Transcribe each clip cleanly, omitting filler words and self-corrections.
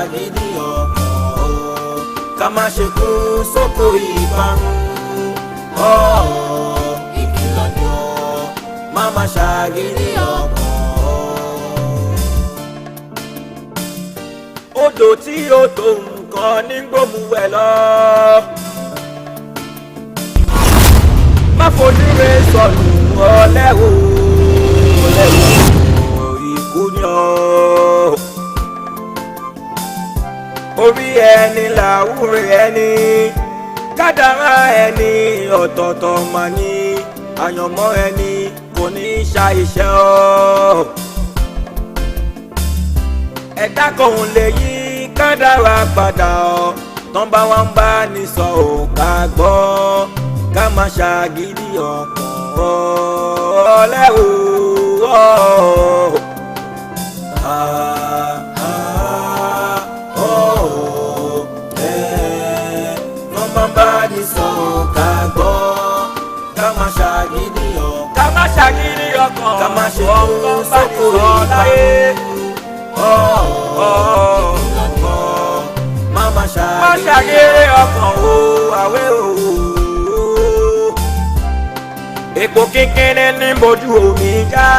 ṣàgídí ọkàn o, ká má ṣe kú sóko ìparun. Ọ́ ìkìlọ̀ ni ó, má má ṣàgídí ọkàn o. Odò tí ó tó nǹkan ní gbòmùwẹ̀ lọ. Má fojú rẹ sọnù ọlẹ́ o, ọlẹ́ o, ikú ni ọ́. Orí ẹni làwúre ẹni, kádàrá ẹni ọ̀tọ̀ọ̀tọ̀ mà ní, àyànmọ́ ẹni kò ní í ṣàìṣe ọ́. Ẹ̀dá kan ò lè yí kádàrá padà ọ́, tán bá wá ń bá ní sọ ò ká gbọ́, ká má ṣàgídí ọkàn ọ̀lẹ́ o. Ah, ah, oh, eh, wọ́n máa bá ní sọ ò ká gbọ́, ká má ṣàgídí ọkàn, ká má ṣàgídí ọkàn, ká má ṣe kú sóko ìpàdé. Má má ṣàgídí ọkàn o, àwẹ̀ o. Epo kékeré ní bójú omi já.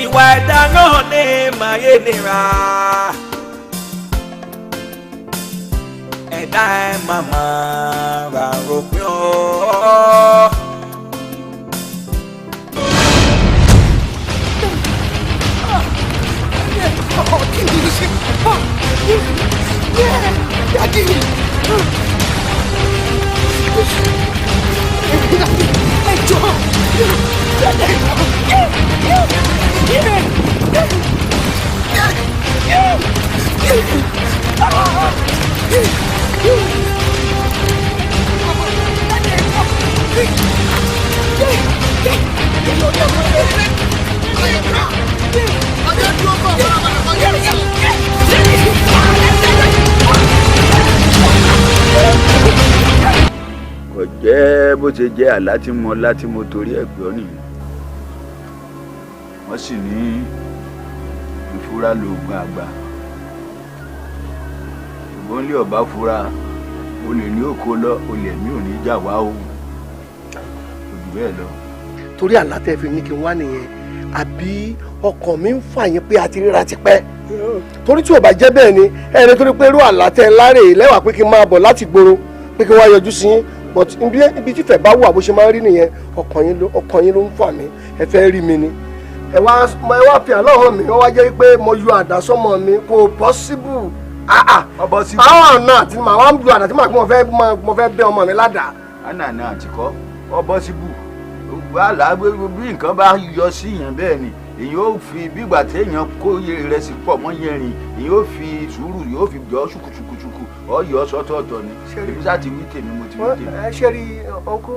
Ìwà ẹ̀dá náà ní màyé nira. Ẹ̀dá ẹ̀ máa máa rà rògbìn ọ́. Kí ni ṣe? Daddy! Ẹ jọ̀ọ́! Daddy! Kò jẹ́ bó ṣe jẹ́. Àlá tí mo lá tí mo torí ẹ̀ pé ọ́ nìyí. Wọ́n sì ní ìfura lóògùn àgbà, ṣùgbọ́n lé ọba fura, olè ní òkó lọ, olè mi ò ní jà wá o, kò jù bẹ́ẹ̀ lọ. Torí àlá tẹ́ fi ní kí n wá nìyẹn, àbí ọkàn mi ń fà yín pé a ti ríra tipẹ́? Torí tí ò bá jẹ́ bẹ́ẹ̀ ni ẹ ní, torí pé irú àlá tẹ́ lárè lẹ́wà pé kí n máa bọ̀ láti gbòòrò pé kí n wá yọjú sí yín. But ibi tífẹ̀ bá wà, bó ṣe máa ń rí nìyẹn. Ọkàn yín ló ń fà mí, ẹ fẹ́ rí mi ni. Ẹ wá fi àlọ́ hàn mí, wọ́n wá jẹ́ pé mo yọ àdá sọ́mọ mi. Kò possible. Ah ah, àwọn àna àti màá wá ń lu àdá tí màá mo fẹ́ bẹ́ ọmọ mi ládàá. Ànàna àtìkọ́ ọ possible. Wàhálà bí nǹkan bá yọ sí yẹn, bẹ́ẹ̀ ni èyàn ó fi bígbà téèyàn kó ìrẹsì pọ̀ mọ́ yẹn rìn, èyàn ó fi sùúrù, yóò fi jọ ṣùkùṣùkùṣùkù, ọ yọ sọ́tọ̀ọ̀tọ̀ ni. Èmi sá ti wí tèmi, mo ti wí tèmi. Ẹ ṣe rí ọkọ,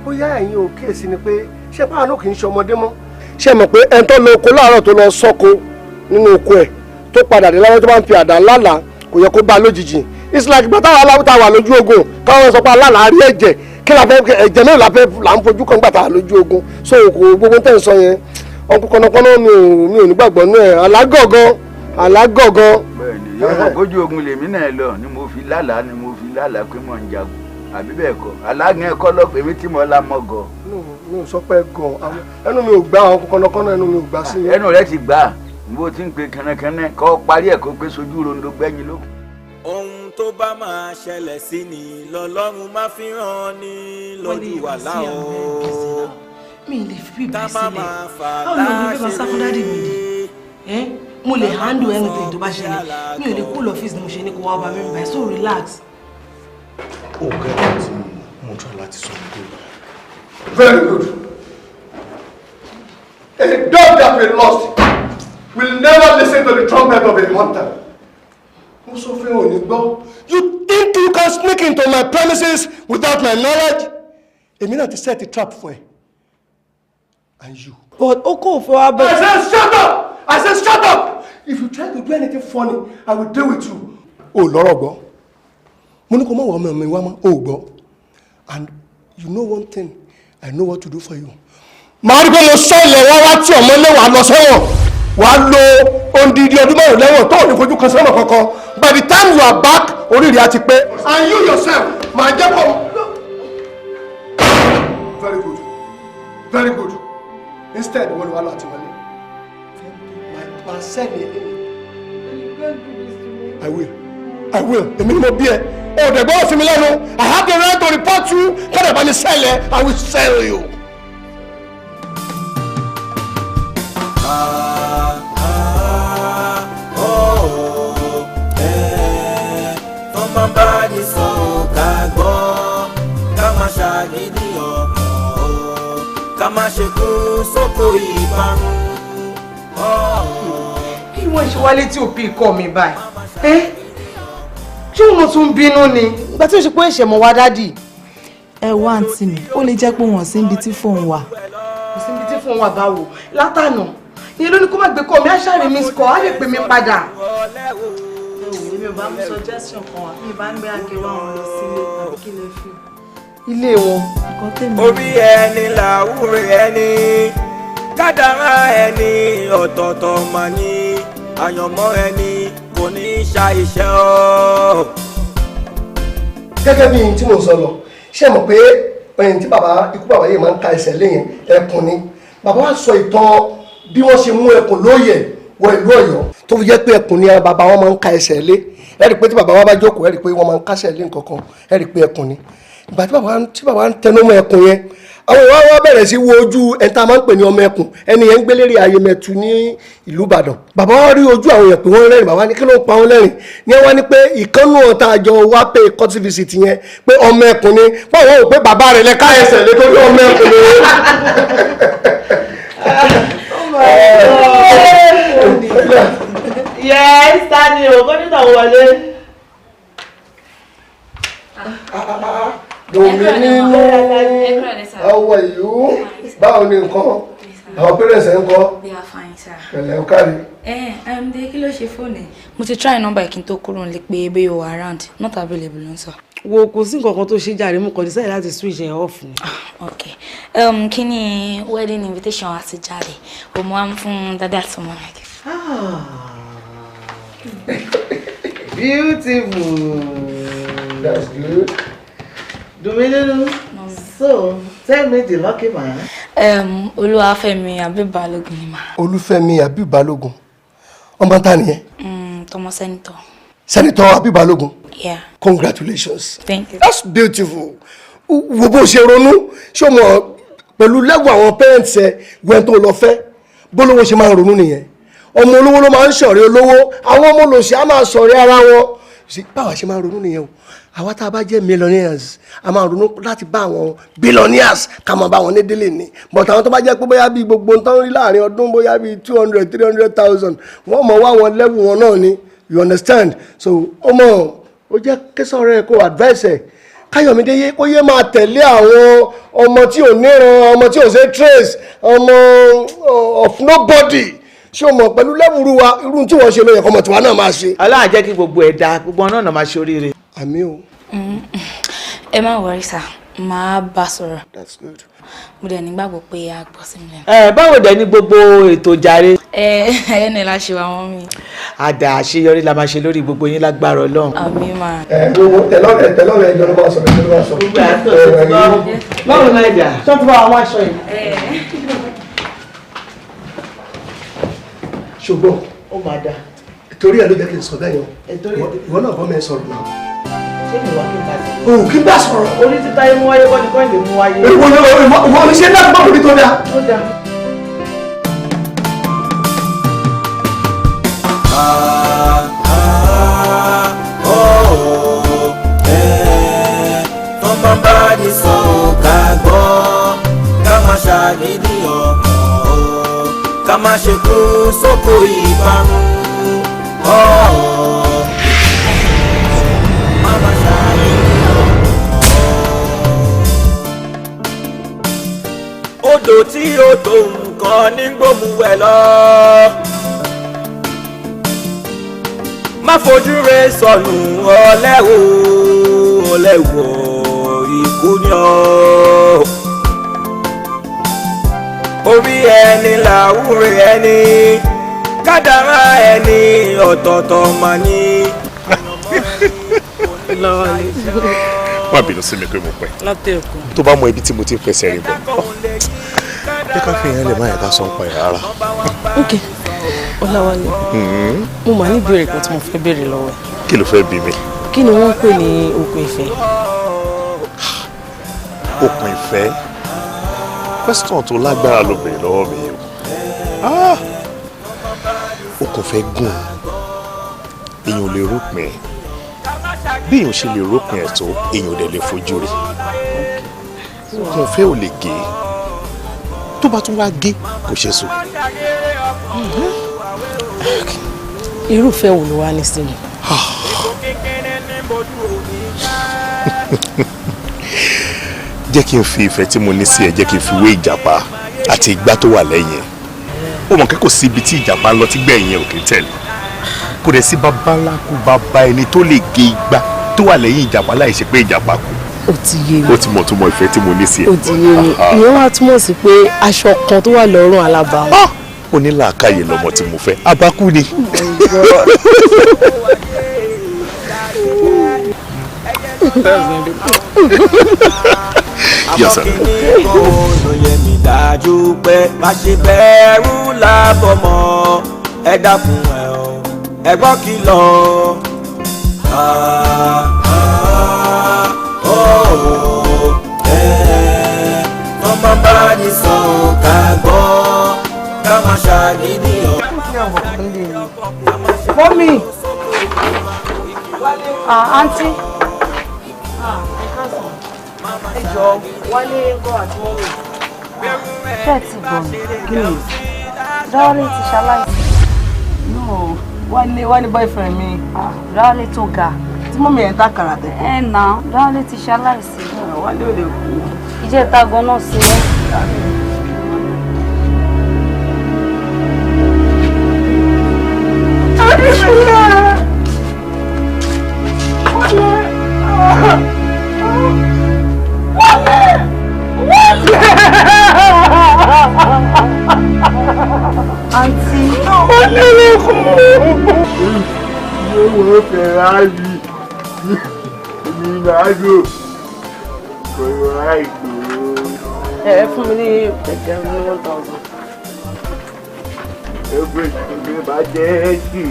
bóyá ẹ̀yin ò kíyèsí ni pé ṣé báwa náà kì í ṣe ọmọdé mọ́. Ṣé mọ̀ pé ẹni tó lọ oko láàárọ̀, tó lọ sọ́ko nínú oko ẹ̀, tó padà dé láwọn, tó bá ń fi àdá lálàá, kò yẹ kó bá a lójijì. It's like gbàtà wà láwùjọ wà lójú ogun, káwọn sọ pé alálàá rí ẹ̀jẹ̀, kí la fẹ́ ẹ̀jẹ̀ náà la fẹ́ là ń fojú kan gbàtà lójú ogun. So kò gbogbo tẹ̀ ń sọ yẹn, ọkùn kọ̀nàkọ́nà, mi ò nígbàgbọ́ nú ẹ̀. Alágọ̀gàn, alágọ̀gàn. Bẹ́ẹ̀ni, yóò mọ̀ kójú ogun lèmi náà lọ ni mo fi lálàá, ni mo fi lálàá pé mò ń jagun, àbí bẹ́ẹ̀ kọ́? Alágàn ẹ̀kọ́ lọ́pọ̀ èmi tí mo la mọ́ gọ. Mi ò sọ pé gan, ẹnu mi ò gbà. Àwọn kọ̀nàkọ́nà, ẹnu mi ò gbà sí. Ẹnu rẹ ti gbà bó ti ń pe kẹnẹkẹnẹ kọ́ parí ẹ̀, kó pé sojú rondo gbẹ́yìn ló. Ohun tó bá máa ṣẹlẹ̀ sí ni lọ́lọ́run máa fi hàn ní lójú wàhálà o. Mi lè fi Ká bíbí má sílẹ̀. máa fà Báwo ni mo fẹ́ máa sá fún daddy mi ni? Ẹ́ mo lè handle anything tó bá ṣẹlẹ̀. Mi ò lè kúrò lọ́fíìsì ni mo ṣe ní kó wá bá mi báyìí, so relax. Ó gẹ́gẹ́ tí mo try láti sọ pé. Very good. A dog that we lost will never listen to the trumpet of a hunter. Mo sọ fún ẹ, ò ní gbọ́. You think you can sneak into my premises without my knowledge? Èmi náà ti set a trap fún ẹ. And you. But ó kò fẹ́ wá I bẹ́ẹ̀. said shut up! I said shut up! If you try to do anything funny, I will deal with you. O lọ́rọ̀ gbọ́. Mo ní kó má wọ ọmọ mi wá mọ́, o gbọ́. And you know one thing, I know what to do for you. Màá rí pé mo sọ ilẹ̀ wá wá tí ọmọ lé wàá lọ sẹ́wọ̀n, wàá lo odidi ọdún 5 lẹ́wọ̀n tó ò ní fojú kan sẹ́wọ̀n kankan. By the time you are back, oríire á ti pé. And you yourself, màá jẹ́ kó. Very good, very good. Instead, wọ́n wá láti wọlé. Màá sẹ́ni ẹ̀. I will, I will. Èmi ni mo bí ẹ. O dẹ̀ gbọ́dọ̀ sí mi lẹ́nu. I have the right to report you. Kọ́dà bá mi sell ẹ, I will sell you. Ah, ah, oh, eh, tọ́mọ bá ní sọ ká gbọ́, ká má ṣàgídí ọkàn o, ká má ṣe kú sóko ìparun. Oh. Kí wọ́n ṣe wálé tí ò bí ikọ́ mi báyìí? Ẹ́, ṣé òun tún bínú ni? Ìgbà tí ó ṣe pé ẹ̀ṣẹ̀ mọ̀ wá daddy. Ẹ wá, àǹtí mi, ó lè jẹ́ pé wọ́n sí ibi tí fóun wà. Kò síbi tí fóun wà báwo? Látànà ìyẹn ló ní kó má gbé kọ́ mi, á ṣàrí mi kọ́, á lè pè mí padà. Ẹ wò, èmi ò bá mú suggestion kan wá, mi bá ń gbé àkẹwà wọn lọ sílé, àbí kí lè fi. Ilé wọn. Nǹkan tèmi. Orí ẹni làwúre ẹni, kádàrá ẹni ọ̀tọ̀ọ̀tọ̀ mà ní, àyànmọ́ ẹni kò ní í ṣàìṣẹ́ ọ́. Gẹ́gẹ́ bí n tí mò ń sọ lọ, ṣé mọ̀ pé ẹni tí bàbá ikú bàbá yìí máa ń ka ẹsẹ̀ léyìn ẹkùn ni. Bàbá wa sọ ìtàn bí wọ́n ṣe mú ẹkùn lóye wọ ìlú Ọ̀yọ́, tó fi jẹ́ pé ẹkùn ni bàbá wọn máa ń ka ẹsẹ̀ lé. Ẹ rí i pé tí bàbá wa bá jókòó, ẹ rí i pé wọ́n máa ń kásẹ̀ lé nǹkan kan, ẹ rí i pé ẹkùn ni. Ìgbà tí bàbá ń tẹnu mọ́ ẹkùn yẹn, àwọn ìwà wa bẹ̀rẹ̀ sí wo ojú ẹni tá a máa ń pè ní ọmọ ẹkùn. Ẹni yẹn ń gbé lérí Ayémẹ̀tù ní ìlú Ìbàdàn. Bàbá wa rí ojú àwọn èèyàn pé wọ́n rẹ́rìn. Bàbá ní kí ló ń pa wọ́n lẹ́rìn ní? Wọ́n ní pé ìkànnù ọ̀tá àjọ wa pé courtesy visit yẹn pé ọmọ ẹkùn ni. Báwo wọ́n wò pé bàbá rẹ̀ lẹ́ka ẹsẹ̀ lé torí ọmọ ẹkùn ni. Oh my God. Yes, tani o, kọ́ńtà wọlé. Dòmí nínú, how are you? Báwo ni nǹkan? Àwọn parents ẹ̀ ń kọ́? They are fine, sir. Pẹ̀lẹ́, ó kárí. Ẹ Ayọ̀mídé, kí ló ṣe fóònù ẹ̀? Mo ti try number ẹ̀ kí n tó kúrò nílé pé bóyá o wà around, not available ló ń sọ. Wo, kò sí nǹkan kan tó ṣe jàre, mo kàn decide láti switch ẹ̀ off ni. Ok. Kí ni wedding invitation wa ti jáde? O mo wá ń fún daddy àti ọmọ mi. Beautiful. That's good. Dùnmínínú. So, tell me the lucky man. Olúwafẹ́mi Habib Balógun ni mà. Olúfẹ́mi Habib Balógun, ọmọ ta nìyẹn? Tọmọ senator. Senator Habib Balógun? Yeah. Congratulations. Thank you. That's beautiful. Wo bó ṣe ronú, ṣé o mọ̀ pẹ̀lú level àwọn parents ẹ wẹ́n tó lọ fẹ́, bólówó ṣe máa ń ronú nìyẹn. Ọmọ olówó ló máa ń ṣọ̀rẹ́ olówó, àwọn ọmọ olòṣì á máa ṣọ̀rẹ́ ara wọn. Sí, báwa ṣe máa ń ronú nìyẹn o. Àwa tá a bá jẹ́ millionaires, a máa ronú láti bá àwọn billionaires ká máa bá wọn ní délé ni. But àwọn tó bá jẹ́ pé bóyá bí gbogbo ń tán rí láàrin ọdún, bóyá bí 200, 300,000, wọ́n mọ̀ wá wọn level wọn náà ni, you understand? So ó mọ̀ ó jẹ́ kẹsàn-án rẹ̀ kó advice ẹ̀ Káyọ̀mídé yé kó yé máa tẹ̀lé àwọn ọmọ tí ò níran, ọmọ tí ò ṣe trace, ọmọ of nobody. Ṣé o mọ̀ pẹ̀lú level wa, irú tí wọ́n ṣe ló yẹ kọ́mọ tiwa náà máa ṣe. Ọlọ́run á jẹ́ kí gbogbo ẹ̀ dáa, gbogbo ọ̀nà náà máa ṣe oríire. Àmín o. Ẹ má worry, sir, màá bá sọ̀rọ̀. That's good. Mo dẹ̀ nígbàgbọ́ pé a gbọ́ sí mi lẹ́nu. Ẹ báwo dẹ̀ ní gbogbo ètò jàre? Ẹ ẹ ní láṣẹ wa wọ́n mi. Àdà àṣeyọrí la máa ṣe lórí gbogbo yín lágbára Ọlọ́run. Àmín mà. Ẹ wo, tẹlọrẹ tẹlọrẹ, ẹjọ ló bá sọ̀rọ̀, ẹjọ ló bá sọ̀rọ̀. Gbogbo àtọ̀ ṣe ti gbọ́. Báwo náà jà? Ṣé wọ́n ti bá àwọn aṣọ yìí? Ṣùgbọ́n Ó máa dà. torí ẹ ló jẹ́ kí n sọ bẹ́ẹ̀ yẹn. Torí ìwọ náà bọ́ mi sọ̀rọ̀ náà. Ṣé mi wá kí n bá sọ̀rọ̀? O kí n bá sọ̀rọ̀. Orí títa yín mú wáyé kọ́ ni kọ́ lè mú wáyé. Ìwọ ìwọ ní ṣe láti bá òbí tó dáa. Ó dáa. Ah, ah, oh, eh, tọ́mọ bá ní sọ ká gbọ́, ká má ṣàgídí ọkàn o, ká má ṣe kú sóko ìparun. Oh, má má ṣàgídí ọkàn o. Odò tí ó tó nǹkan ní gbòmùwẹ̀ lọ, má fojú rẹ sọnù ọlẹ́wò ọlẹ́wò, ikú ni ọ́. Orí ẹni làwúre ẹni, kádàrá ẹni ọ̀tọ̀ọ̀tọ̀ mà ní. Má bínú sí mi pé mo pẹ́. Látẹ̀kùn. Tó bá mọ ibi tí mo ti ń fẹsẹ̀ rìn bọ̀, jẹ́ ká fi ìyẹn lè má yẹ ká sọ ń pa ẹ̀ rárá. Ok, Ọláwálé, mo mà ní ìbéèrè kan tí mo fẹ́ béèrè lọ́wọ́ ẹ̀. Kí ló fẹ́ bí mi? Kí ni wọ́n ń pè ní okùn ìfẹ́? Okùn ìfẹ́? Question tó lágbára ló béèrè lọ́wọ́ mi o. Okùn ìfẹ́ gùn, èèyàn ò lè rópin ẹ̀. Bí èèyàn ṣe lè rópin ẹ̀ tó, èèyàn ò dẹ̀ lè fojú rí. Okùn ìfẹ́ ò lè gé, tó bá tún wá gé kò ṣe so. Irúfẹ́ wo ló wá ní sí mi? Jẹ́ kí n fi ìfẹ́ tí mo ní sí ẹ, jẹ́ kí n fi wé ìjàpá àti igbá tó wà lẹ́yìn ẹ̀. Ó mọ̀ kí kò sí ibi tí ìjàpá ń lọ tí gbẹ̀yìn ẹ̀ ò kì í tẹ̀lé. Kò dẹ̀ sí bàbá ńlá kú bàbá ẹni tó lè gé igbá tó wà lẹ́yìn ìjàpá láì ṣe pé ìjàpá kú. Ó ti yé mi. Ó ti mọ̀ tó mọ ìfẹ́ tí mo ní sí ẹ. Ó ti yé mi. Ìyẹn wá túmọ̀ sí pé aṣọ kan tó wà lọ́rùn alábàáwọn. Ó ní làákàyè lọmọ tí mo fẹ́, abakú ni. Yes, sir. Lóye mi dájú pé má ṣe bẹ̀rù lábọ̀ mọ́, ẹ dákun ẹ o, ẹ gbọ́ kìlọ̀. Ọmọ bá ní sọ ká gbọ́, ká má ṣàgídí ọ̀. Mọ́mí. Àǹtí. Ẹ jọ̀ọ́, Wálé ń kọ́ àti mọ́mí. Ṣé ẹ ti gbọ́ mi? Ráwálé ti ṣaláìsí. No, Wálé Wálé boyfriend mi. Ráwálé tó ga. Tí mọ́mí ẹ̀ ń tàkàrà tẹ̀. Ẹ nà, Ráwálé ti ṣaláìsí. Wálé ò lè kú. Ìjẹta gan-an sí wọn. Àǹtí. Yóò Ferrari Ronaldo Ronaldo. Ẹ fún mi ní ẹgbẹ̀rún ní 1000. Ẹgbẹ́ ìgbẹ́ bá jẹ́ ẹ́sì.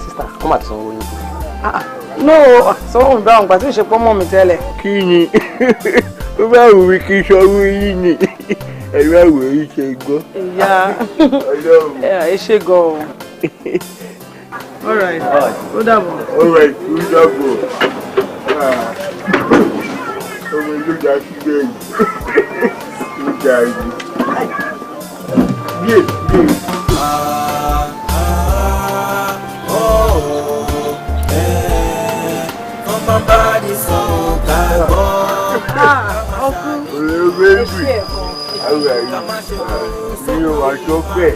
Sísá, wọ́n máa ti sanwó yín. No, sanwó mi bá wọn gbà tí ò ṣe pọ́ mọ́ mi tẹ́lẹ̀. Kí ni? Ó bá wù mí kí n sanwó yín ni. Ẹ̀rọ àwòrán yìí ṣe gbọ́. Ìyá ẹ ṣe gan-an. All right, ó dàbọ̀. All right, ó dàbọ̀. Ọmọ ló dá síbẹ̀ yìí. Ó dà yìí. Yé yé. Ọmọ bá ní sọ ká gbọ́. Mi ò wá sọ bẹ́ẹ̀.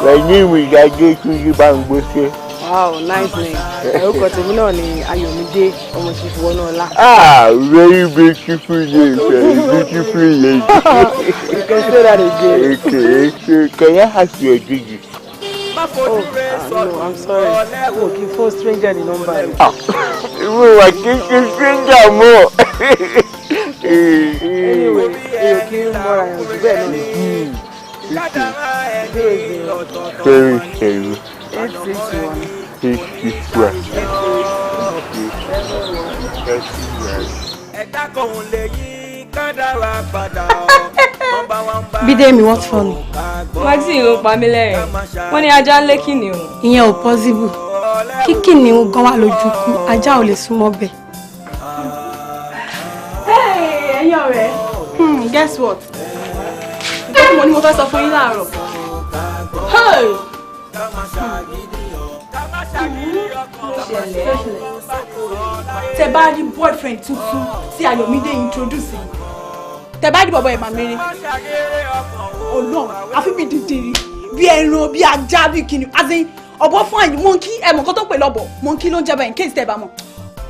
My name is Adetunji Bangbose. Wow, nice name. Orúkọ tèmi náà ni Ayọ̀mídé ọmọ Ṣífúwọ́nàọlá. Ah, very beautiful name, very beautiful lady. You can say that again. Okay, so can I have your digit? Oh, no, I'm sorry. Oh, kí n fún stranger ní nọ́mbà rẹ̀. Ìwé wa kì í ṣe stranger mọ́. Anyway, èèyàn kì í mọ́ra yàn jù bẹ́ẹ̀ náà. 00 Very, very. 861 861 Ẹ̀dá kan ò lè yí kádàrá padà ọ́. Bídèmí, what's funny? Maxine ló pa mí lẹ́rìn. Wọ́n ní ajá ń lé kìnìún. Ìyẹn ò possible. Kí kìnìún gan wà lójú kú, ajá ò lè súnmọ́ bẹ́ẹ̀. Ẹ̀yin ọ̀rẹ́, guess what? Nǹkan tí mo ní mo fẹ́ sọ fún yín láàárọ̀. Hey! Tẹ bá rí boyfriend tuntun tí Ayọ̀mídé introduce yìí. Tẹ bá rí bọ̀bọ̀ ẹ̀ màmí rí. Ọlọ́run, àfi bí dìndìnrín, bí ẹran, bí ajá, bí kìnìún. As in, ọ̀bọ fún àyè monkey, ẹ̀ mọ̀ nǹkan tó ń pè lọ́bọ̀. Monkey ló ń jẹ́ bẹ́ẹ̀ in case tẹ bá mọ̀.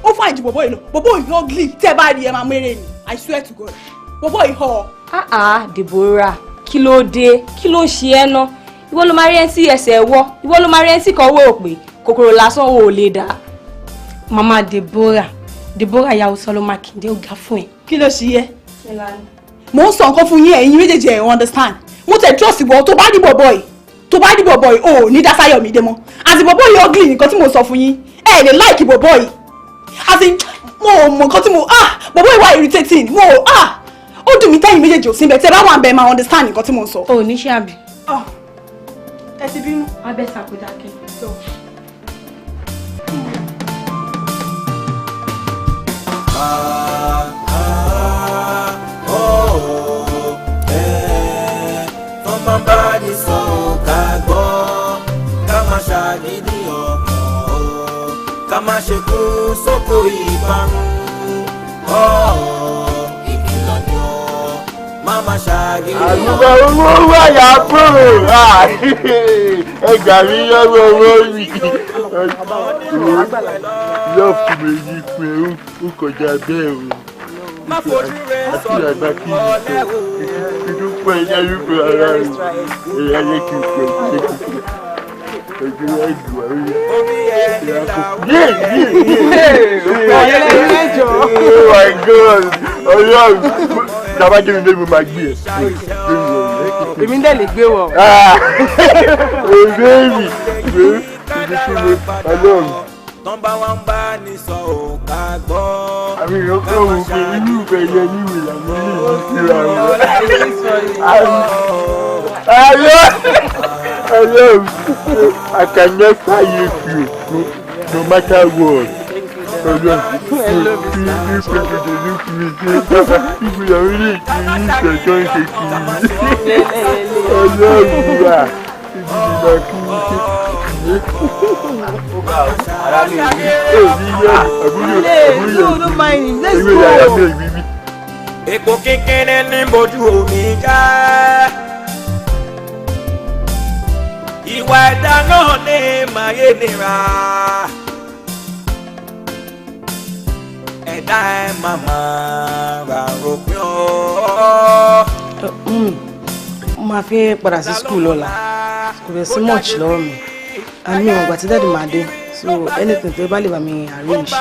Ó fún àyè ju bọ̀bọ̀ yìí lọ. Bọ̀bọ̀ yìí ugly. Tẹ bá rí ẹ̀ máa mérè ni. I swear to God. Bọ̀bọ̀ ìhọ̀. Ah, Deborah, kí ló dé? Kí ló ṣe ẹ́ ná? Ìwọ ló máa rí ẹni tí ẹsẹ̀ wọ́, ìwọ ló máa rí ẹni tí kan wọ́ òpè, kòkòrò lásán ò lè dá. Mama Deborah, Deborah ìyàwó Sọlọ Mákindé, ó ga fún ẹ. Kí ló ṣe yẹ? Mo ń sọ nǹkan fún yín, ẹ̀yin méjèèjì ẹ̀ understand. Mo tẹ̀ trust ìwọ tó bá rí bọ̀bọ̀ yìí, tó bá rí bọ̀bọ̀ yìí, ò ní dásáyọ̀mídé mọ́. Àti bọ̀bọ̀ yìí ugly, nǹkan tí mo sọ fún yín. Ẹ lè like bọ̀bọ̀ yìí. Àti mo ò mọ nǹkan tí mo, ah, bọ̀bọ̀ yìí wà irritating. Mo ò, ah, ó dùn mí tẹ́yìn méjèèjì ò sí ibẹ̀. Tẹ́ bá wà ń bẹ̀, máa understand nǹkan tí mo ń sọ. O ò ní ṣe àbí? Ẹ ti bínú. Abẹ́ sàkójákẹ́. Tọ́mọ bá ní sọ ká gbọ́, ká má ṣàgídí ọkàn o, ká má ṣe kú sóko ìparun. Ìkìlọ̀ ni ó, má má ṣàgídí Àdúgbò owó wà yà kúrò, ẹgbà mi lọ́wọ́ owó mi. Lọ́ọ̀fù méjì pé ó kọjá bẹ́ẹ̀ o. Àti àgbà kí n sọ ìdúpọ̀ ẹ̀yà yúkọ̀ ara rẹ̀ ẹ̀yà yẹ kí n pẹ̀ ṣe kí n pẹ̀. Ẹgbẹ́ wa jù wá rí. Yé yé yé! Oh my God! Ọlọ́run! Tàbá jẹ́ mi lé, mo máa gbé ẹ̀. Èmi ń dẹ̀ lè gbé wọ̀. Oh baby! Ibi tí mo Ọlọ́run. Tọ́n bá wá ń bá ní sọ ò ká gbọ́. Àmì ìrọ́pọ̀ wò pé inú ìfẹ́ yẹ ní ìwé làwọn ilé ìlú síra wọn. Ayọ̀! Ọlọ́run! I can never leave you no matter what. Ọlọ́run! People dey look me say people are really ìfẹ́ tó ń ṣe kiri. Ọlọ́run wà! Ibi ni màá kí n ṣe. Ara mi No, no mind him. Let's go. Epo kékeré ní bójú omi jẹ́. Ìwà ẹ̀dá náà ní màyé nira. Ẹ̀dá ẹ̀ màmá rà rògbìn o. Mummy, mo máa fẹ́ padà sí school lọ́la. Kò dẹ̀ sí much lọ́wọ́ mi. Àmì ìwọ̀n ìgbà tí daddy máa dé. So anything tó bá lè bá mi arrange.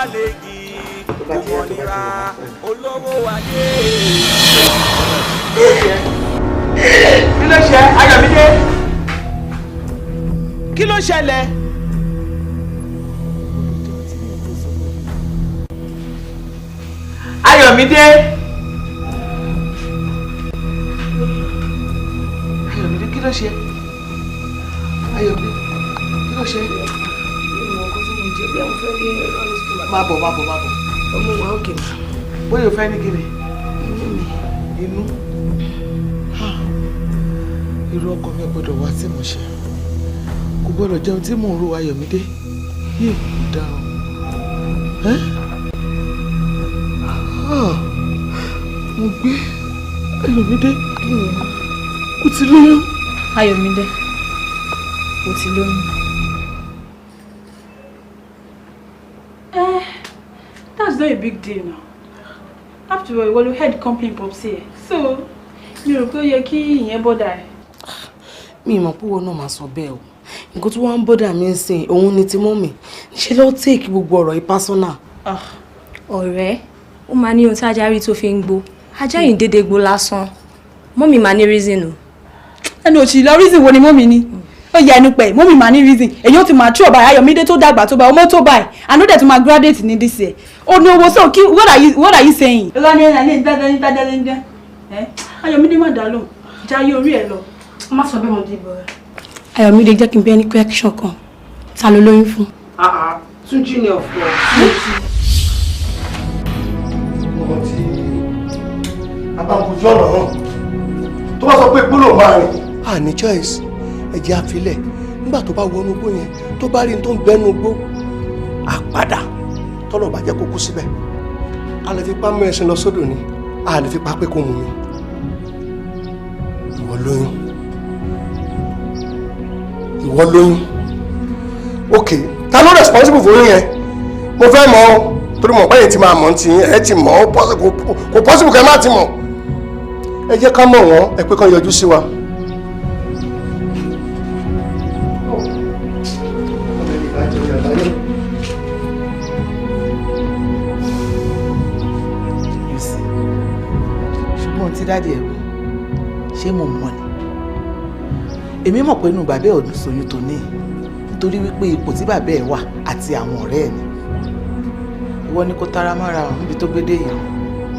Kí ló ṣe Ayọ̀mídé? Kí ló ṣẹlẹ̀? Ayọ̀mídé. Ayọ̀mídé, kí ló ṣe? Ayọ̀mídé, kí ló ṣe? Má bọ̀, má bọ̀, má bọ̀. Ọmọ wa òkè mà. Bóyá o fẹ́ ní kíni? Inú mi. Inú. Irú ọkọ mi ò gbọ́dọ̀ wá tí mo ṣe. Kò gbọ́dọ̀ jẹun tí mò ń ro Ayọ̀mídé. Yé, kò dáhùn. Mo gbé Ayọ̀mídé. Ó ti lóyún. Ayọ̀mídé, ó ti lóyún. That's not a big deal now. After all, ìwọ ló head company popsi ẹ̀. So, mi rò pé ó yẹ kí ìyẹn bother ẹ̀. Mi ì mọ̀ pé wọn náà máa sọ bẹ́ẹ̀ o. Nǹkan tó wá ń bother mi ń sìn òun ni ti mummy. Ṣé ló take gbogbo ọ̀rọ̀ yìí personal? Ọ̀rẹ́, ó máa ní ohun tí ajá rí tó fi ń gbó. Ajá yìí ń dédé gbó lásán. Mummy máa ní reason o. Ẹnu òsì lọ, reason wo ni mummy ní? Ó yẹ ẹnu pẹ̀, mummy máa ní reason. Èyí ó ti máa tú ọ̀bà Ayọ̀mídé tó dàgbà tó bá ọmọ tó báyìí. Àná dẹ̀ tún máa graduate ní this year. Ó ní owó, so kí what are you saying? Ìlànà ìlànà ìlànà ìlànà Ayọ̀mídé, má dá lóhùn. Jayé orí ẹ̀ lọ. Má sọ bẹ́ẹ̀ mọ́, Deborah. Ayọ̀mídé, jẹ́ kí n bí ẹni question kan. Ta ló lóyún fún? Túnjí ni, of course. Ọmọ tí a bá ń kojú ọ̀nà náà tó bá sọ pé gbólóhùn máa rìn, a ní choice, ẹ jẹ́ àfilẹ̀. Nígbà tó bá wọnú igbó yẹn, tó bá rí n tó ń bẹ́nu igbó, á padà. Tọ́lọ̀ bá jẹ́ kó kú síbẹ̀, a lè fipá mú ẹṣin lọ sódò ni, a lè fipá pé kó mú mi. Ìwọ lóyún, ìwọ lóyún. Ok, ta ló responsible fún oyún yẹn? Mo fẹ́ mọ̀ ọ́, torí mọ̀ báyìí ti máa mọ̀ ti ẹ ti mọ̀ ọ́. Kò possible kẹ́ má ti mọ̀. Ẹ jẹ́ ká mọ̀ wọ́n, ẹ pé kán yọjú sí wa. You see, ṣùgbọ́n tí dáàdi ẹ̀ wí, ṣé mo mọ̀ ni? Èmi mọ̀ pé inú bàbá ẹ̀ ò dùn sóyún tó ní, nítorí wípé ipò tí bàbá ẹ̀ wà àti àwọn ọ̀rẹ́ ẹ̀ ni. Ìwọ ni kò tara mọ́ra ọ̀hún níbi tó gbé dé yìí,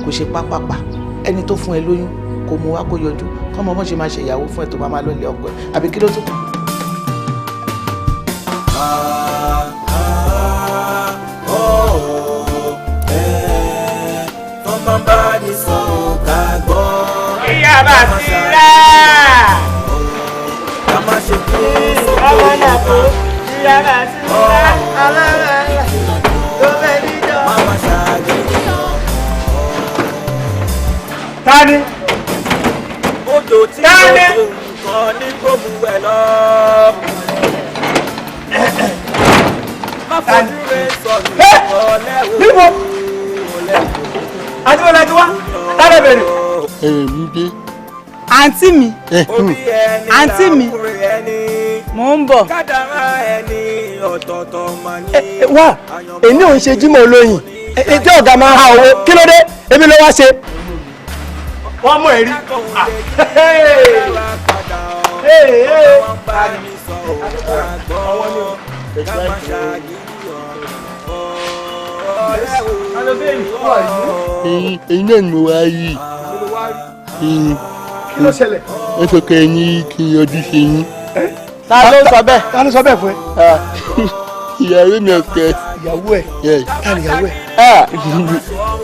kò ṣe pápápá. Ẹni tó fún ẹ lóyún kò mú wá kó yọjú, kọ́mọ mọ́ ṣe máa ṣe ìyàwó fún ẹ tó bá máa lọ́lé ọkọ ẹ, àbí kí ló tún kù? Ìyá Bàsírà. Ọmọ náà kó ìyá Bàsírà. Alára tó fẹ́ níjọ. Tani. Odò tí ó tó nǹkan ní kó mu ẹ lọ. Má fojú rẹ sọ̀rọ̀ ọ̀lẹ́wò. Níbo? Adébọ̀lá ti wá. Tálẹ̀ bèrè. Àǹtí mi, àǹtí mi, mò ń bọ̀. Kádàrá ẹni ọ̀tọ̀ọ̀tọ̀ mà ní. Wá, èmi ò ń ṣe Jímọ̀ olóyin. Ètò ọ̀gá máa ń ha owó. Kí ló dé? Èmi ló wá ṣe. Wọ́n mú ẹ̀rí. Èyí náà ni mo wá rí. Kí ló ṣẹlẹ̀? Ẹ sọ pé ní kí n yọjú sí yín. Ta ló sọ bẹ́ẹ̀? Ta ló sọ bẹ́ẹ̀ fún ẹ? Ìyàwó mi ọ̀kẹ́. Ìyàwó ẹ̀? Ta ni ìyàwó ẹ̀?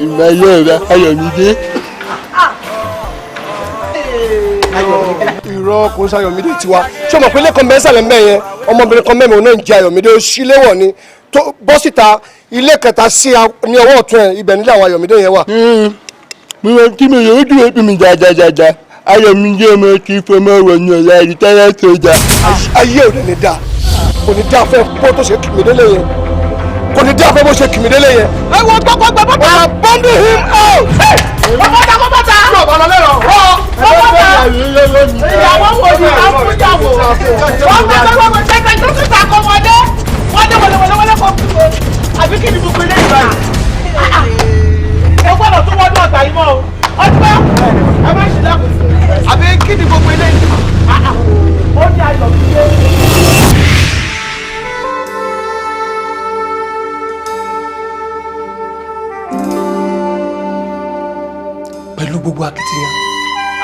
Ìmọ̀lẹ́ ọ̀rá Ayọ̀mídé. Irọ́ kò ń ṣàyọ̀mídé tiwa. Ṣé o mọ̀ pé lẹ́kọ̀ọ́ mẹ́sàlẹ̀ ń bẹ̀ yẹn, ọmọbìnrin kan mẹ́rin òun náà ń jẹ Ayọ̀mídé, ó ṣí léwọ̀ ni. Tó bọ́ síta ilé kẹta sí ní ọwọ́ ọ̀tún ẹ̀, ibẹ̀ nílé àwọn Ayọ̀mídé yẹn wà. Mo rọ kí mi yóò dúró bí mi jàjàjàjà. Ayọ̀mídé ọmọ kì í fọmọ wọ̀ ní ọ̀la ìrìtẹ́rẹ́ sójà. Ayé ò ní dáa, kò ní dáa fẹ́ bó tó ṣe kìmí délé yẹn, kò ní dáa fẹ́ bó ṣe kìmí délé yẹn. Ẹ wo gbọ́gbọ́gbọ́ bọ́tà. I bundle him out. Bọ́tà bọ́tà. Yóò bá lọ lẹ́rọ̀ rọ́. Bọ́tà. Ìyàwó wo ni a fún ìyàwó? Wọ́n gbé gbọ́gbọ́ tẹ́tẹ́ tó ti ta kọ́ wọlé. Wọ́n dé wọlé wọlé wọlé kọ́ fún mi. Àbí kí ni gbogbo ilé ìgbà yìí? Ẹ gbọ́dọ̀ tó wọnú ọ̀tà yìí mọ́ o. Ọdún ẹ má ṣe lákòóso. Àbí kí ni gbogbo ilé ìgbà? Ó ní ayọ̀ mi dé. Pẹ̀lú gbogbo akitiyan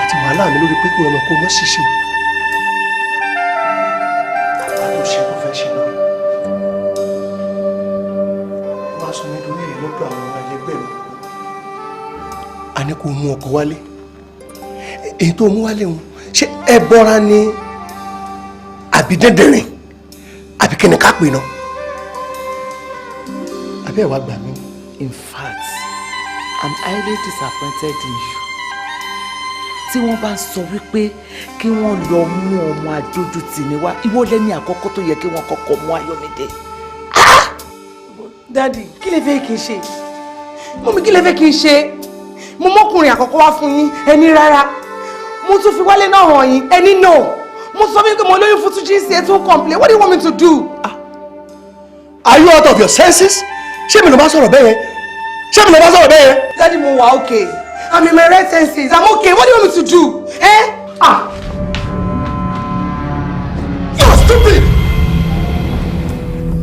àti wàhálà mi lórí pé kí ọmọ kó mọ́ ṣiṣẹ́. Bàbá tó ṣe kó fẹ́ ṣe náà. Wọ́n á sọ mí lórí èyí lọ́dọ̀ àwọn ẹlẹgbẹ́ mi. A ní kó mú ọkọ wálé. Èyí tó mú wálé wọn, ṣé ẹ bọ́ra ni àbí dẹ́dẹ̀rìn àbí kí ni ká pè náà? Àbí ẹ̀ wá gbà mí. In fact, I'm highly disappointed in you. Tí wọ́n bá sọ wípé kí wọ́n lọ mú ọmọ adójútì ní wá, ìwọ lẹ́ni àkọ́kọ́ tó yẹ kí wọ́n kọ́kọ́ mú Ayọ̀mídé. Dádì, kí lè fẹ́ kí n ṣe? Mọ́mí, kí lè fẹ́ kí n ṣe? Mo mọ́kùnrin àkọ́kọ́ wá fún yín, ẹni rárá. Mo tún fi wálé náà hàn yín, ẹni no. Mo sọ wípé mo lóyún fún Túnjí sí ẹ tún complain. What do you want me to do? Are you out of your senses? Ṣé mi ló bá sọ̀rọ̀ bẹ́ẹ̀ yẹn? Ṣé mi ló bá sọ̀rọ̀ bẹ́ẹ̀ yẹn? Daddy, mo wà okay. I'm in my right senses. I'm okay. What do you want me to do? Eh? Ah! You are stupid!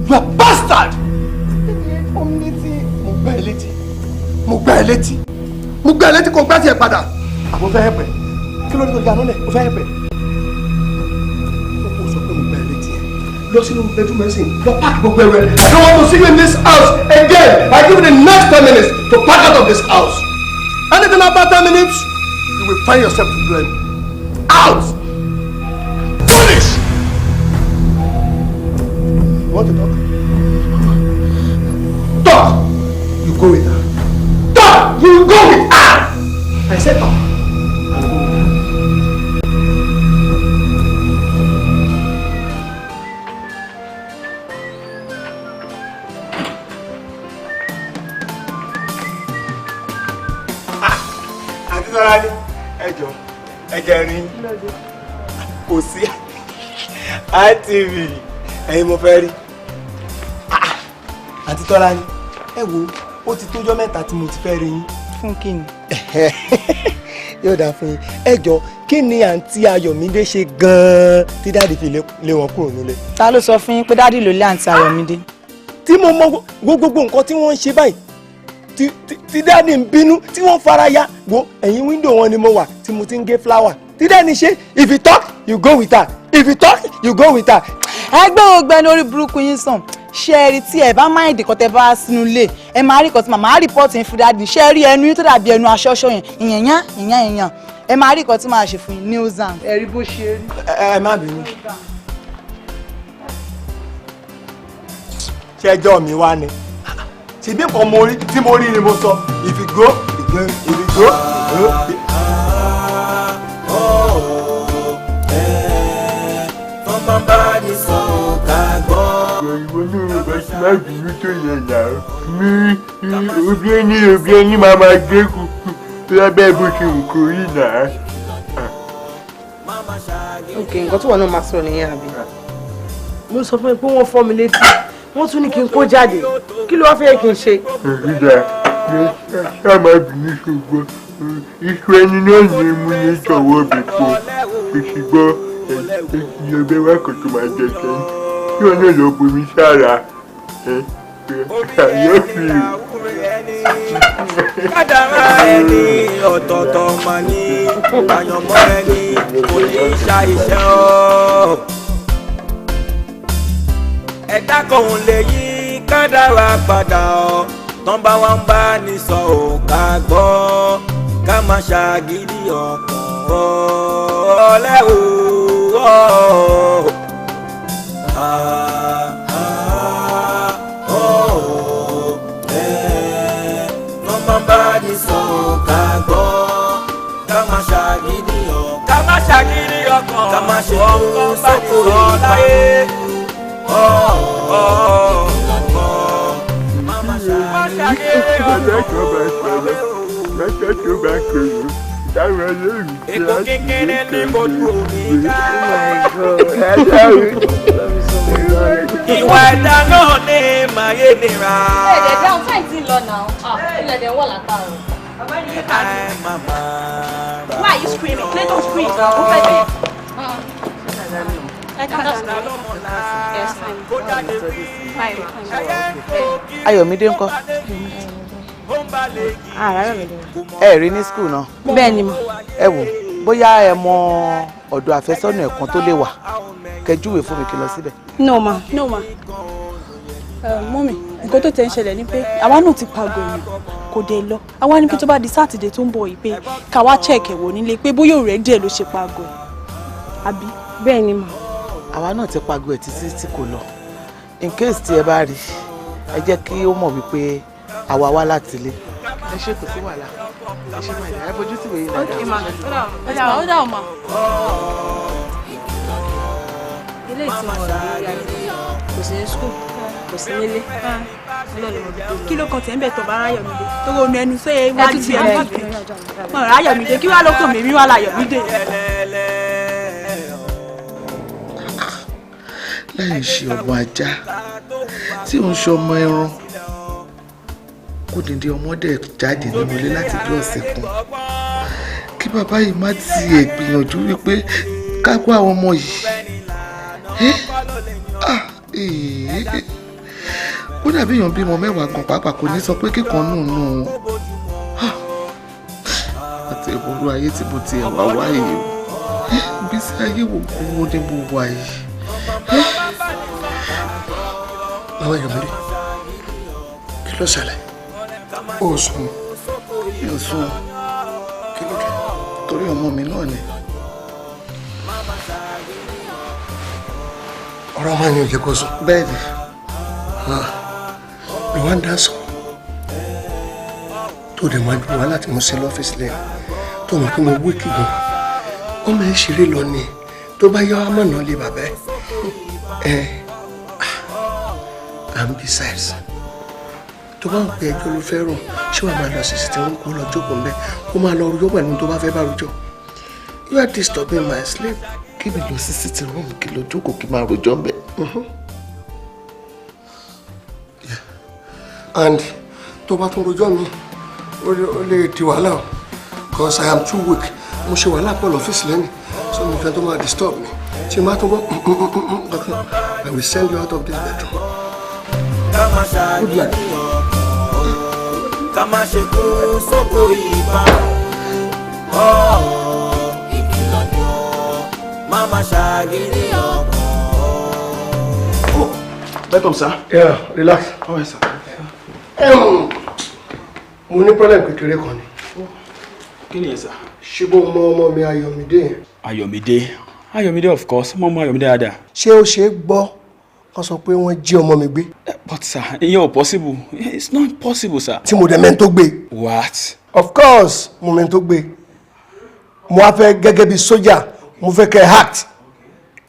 You are bastard! Mo gbá ẹ létí. Mo gbá ẹ létí. Mo gbá ẹ létí kò gbá tiẹ̀ padà. Àbò fẹ́ hẹ̀pẹ̀. Kí ló ní kò yanu lẹ̀? Mo fẹ́ hẹ̀pẹ̀. Ó kò sọ pé mo gbá ẹ létí ẹ̀. Lọ sínú bedroom ẹ̀ sìn. Lọ páàkì gbogbo ẹrù ẹ̀. I don't want to see you in this house again. I give you the next 10 minutes to pack out of this house. Anything after 10 minutes, you will find yourself to blame. Out! Foolish! You want to talk? Talk! You go with her. Talk! You go with her! I said talk. And go with her. Àti Tọ́lá ní ẹ jọ̀ọ́, Ẹ jẹ́ rí kò sí ITV ẹ̀yin mo fẹ́ rí. Àǹtí Tọ́lá ni ẹ wo, ó ti tójọ́ mẹ́ta tí mo ti fẹ́ rí yín. Fún kí ni? Yóò dáa fún yín. Ẹ jọ, kí ni àǹtí Ayọ̀mídé ṣe gan-an tí daddy fi lé wọn kúrò nílé? Ta ló sọ fún yín pé daddy ló lé àǹtí Ayọ̀mídé? Tí mo mọ gbogbo nǹkan tí wọ́n ń ṣe báyìí, tí daddy ń bínú, tí wọ́n fara ya, wo ẹ̀yìn window wọn ni mo wà tí mo ti ń gé flower, tí daddy ṣe, "If you talk, you go with her. If you talk, you go with her." Ẹgbẹ́ ògbẹ́ni orí burúkú yín sàn. Ṣé ẹ rí, tí ẹ bá mind kan tẹ bá sínú ilé, ẹ máa rí kan tí màmá report yín fún daddy. Ṣé ẹ rí ẹnu yín tó dàbí ẹnu aṣọ́ṣọ́ yẹn, ìyẹn ìyẹn ìyẹn, ẹ máa rí kan tí màá ṣe fún yín, nuisance. Ẹ rí bó ṣe rí. Ẹ má bínú. Ṣẹjọ́ mi wá ni? Ṣèbí nǹkan mo rí tí mo rí ni mo sọ. If you go, you go. If you go, you go. Tọ́mọ bá ní sọ ká gbọ́. Ìwọ náà bá ti má bínú tó yẹ náà ní òbí ẹni, òbí ẹni máa máa gbé kú lábẹ́ bó ṣe wù kó rí náà. Ok, nǹkan tí wọn náà máa sọ nìyẹn, àbí? Mo sọ fún ẹ pé wọ́n fọ́ mi létí, wọ́n tún ní kí n kó jáde. Kí ló wá fẹ́ kí n ṣe? Ìdá ṣá má bínú, ṣùgbọ́n iṣu ẹni náà ní mú ní tọwọ́ bẹ̀ pọ̀ ṣùgbọ́n ọbẹ̀ wa kò tó máa jẹ sẹ́yìn kí wọn náà lọ bomi sára àyọ̀fì. Kádàrá ẹni ọ̀tọ̀ọ̀tọ̀ mà ní, àyànmọ́ ẹni kò ní í ṣàìṣe ọ́. Ẹ̀dá kan ò lè yí kádàrá padà ọ́, tán bá wá ń bá ní sọ ò ká gbọ́, ká má ṣàgídí ọkàn ọ̀lẹ́wò ọ́. Ah, ah, oh, eh, tán bá ní sọ ò ká gbọ́, ká má ṣàgídí ọkàn, ká má ṣàgídí ọkàn, ká má ṣe kó sóko ìpàdé. Oh, oh, oh. Má ṣàgídí ọkàn. Lọ́jọ́ tó bá kéré táwọn olóòrùn tí Èkó a sì kékeré ní kojú omi ká. Ìwà ẹ̀dá náà ní màyé nira. Ẹ̀ẹ́dẹ̀ dáhùn, táì tí ń lọ náà. Ilẹ̀ dẹ̀ wọ̀ látàrọ̀. Why are you screaming? Let us scream. Ó fẹ́ dé. Yes, fine. Ayọ̀mídé ńkọ́? Ẹ rí ní school náà? Bẹ́ẹ̀ ni mà. Ẹ wò, bóyá ẹ mọ ọ̀dọ̀ àfẹ́sọ́nà ẹ̀kan tó lè wà, kẹjúwe fún mi kí n lọ síbẹ̀. No ma. No ma. Mummy, nǹkan tó tẹ̀ ń ṣẹlẹ̀ ni pé àwa náà ti pàgọ́ èèyàn, kò dé lọ. Àwa ní pé tó bá di Sátidé tó ń bọ̀ yìí, pé ká wá check ẹ̀ wò nílé, pé bóyá òrẹ́ díẹ̀ ló ṣe pàgọ́ ẹ̀. Àbí? Bẹ́ẹ̀ ni mà. Àwa náà ti pagbo ẹ̀ títí tí kò lọ. In case tí ẹ bá rí, ẹ jẹ́ kí ó mọ̀ wípé àwa wá láti ilé. Ẹ ṣe, kò sí wàhálà. Ẹ ṣe máa ẹ fojú sí ìwé yìí Ok ma. dáadáa. Ó dà ó ma. Ilé ìtumọ̀ rẹ̀ lórí ayé kò sí ní school, kò sí nílé. Ọlọ́run ló mọ ibi tó lọ. Kí ló kan tẹ̀ ń bẹ̀ tọ̀ bá Ráyọ̀mídé? Torí òun ẹnu sẹ́yẹ Ẹ wájú tún ti ẹ̀ bẹ̀rẹ̀. mọ̀ Ráyọ̀mídé, kí wàá ló kàn mí wá Láyọ̀mídé. Láì ṣe ọmọ ajá tí ò ń ṣe ọmọ ẹran, kó dìde ọmọdé jáde nínú ilé láti bí ọ̀sẹ̀ kan, kí bàbá yìí má tiẹ̀ gbìyànjú wípé ká kó àwọn ọmọ yìí. Ẹ́ ah, ee. Kódà bí èèyàn bímọ 10 gan pàápàá, kò ní sọ pé kíkan nù nù wọn. Ah, àti ìwúrú ayé tí mo tiẹ̀ wá wáyé o. Ẹ́, ìgbésí ayé wo wo ni mo wà yìí? Bàbá Yọ̀mídé, kí ló ṣẹlẹ̀? Ó sùn? Mi ò sùn. Kí ló dé? Torí ọmọ mi náà ni. Ọ̀rọ̀ ọmọ yẹn ò jẹ́ kó sùn? Bẹ́ẹ̀ ni. Ló wá ń dá sùn tó dẹ̀ máa dùn wá láti mú sí lọ́fíìsì lẹ́yìn tó mọ̀ pé mo wíkì gan. Ọmọ ẹ̀ ṣeré lọ ni, tó bá yá ọmọ náà lé bàbá ẹ̀ ẹ̀. And besides, tó bá ń pè ẹjọ́ ló fẹ́ rò, ṣé wàá máa lọ sí sí tí wọ́n kó lọ jókòó ńbẹ́, kó máa lọ rojọ́ pẹ̀lú tó bá fẹ́ bá rojọ́? You are disturbing my sleep. Kí mi lọ sí sitting room, kí lọ jókòó, kí máa rojọ́ ń bẹ̀. And tó bá tún rojọ́ mi, ó lè di wàhálà o, 'cause I am too weak. Mo ṣe wàhálà pọ̀ lọ́fíìsì lẹ́nu, so mi fẹ́ tó máa disturb mi. Tí n bá tún gbọ́ kankan, I will send you out of this bedroom. Ká má Good luck. ṣàgídí ọkàn o, ká má ṣe kú sóko ìparun. Ọ́ ìkìlọ̀ ni ó, má má ṣàgídí ọkàn o. Welcome, sir. Yeah, relax. All right, sir. Mo ní problem kékeré kan ni. Kí ni ẹ, sir? Ṣé bó mọ ọmọ mi Ayọ̀mídé yẹn? Ayọ̀mídé. Ayọ̀mídé, of course. Mo mọ Ayọ̀mídé dáadáa. Ṣé ó ṣe é gbọ́ kán sọ pé wọ́n jí ọmọ mi gbé? But sir, ìyẹn ò possible. It's not possible, sir. Tí mo dẹ̀ mẹ́ni tó gbé. What? Of course, mo mẹ́ni tó gbé. Mo wá fẹ́, gẹ́gẹ́ bí sójà, mo fẹ́ kẹ́ act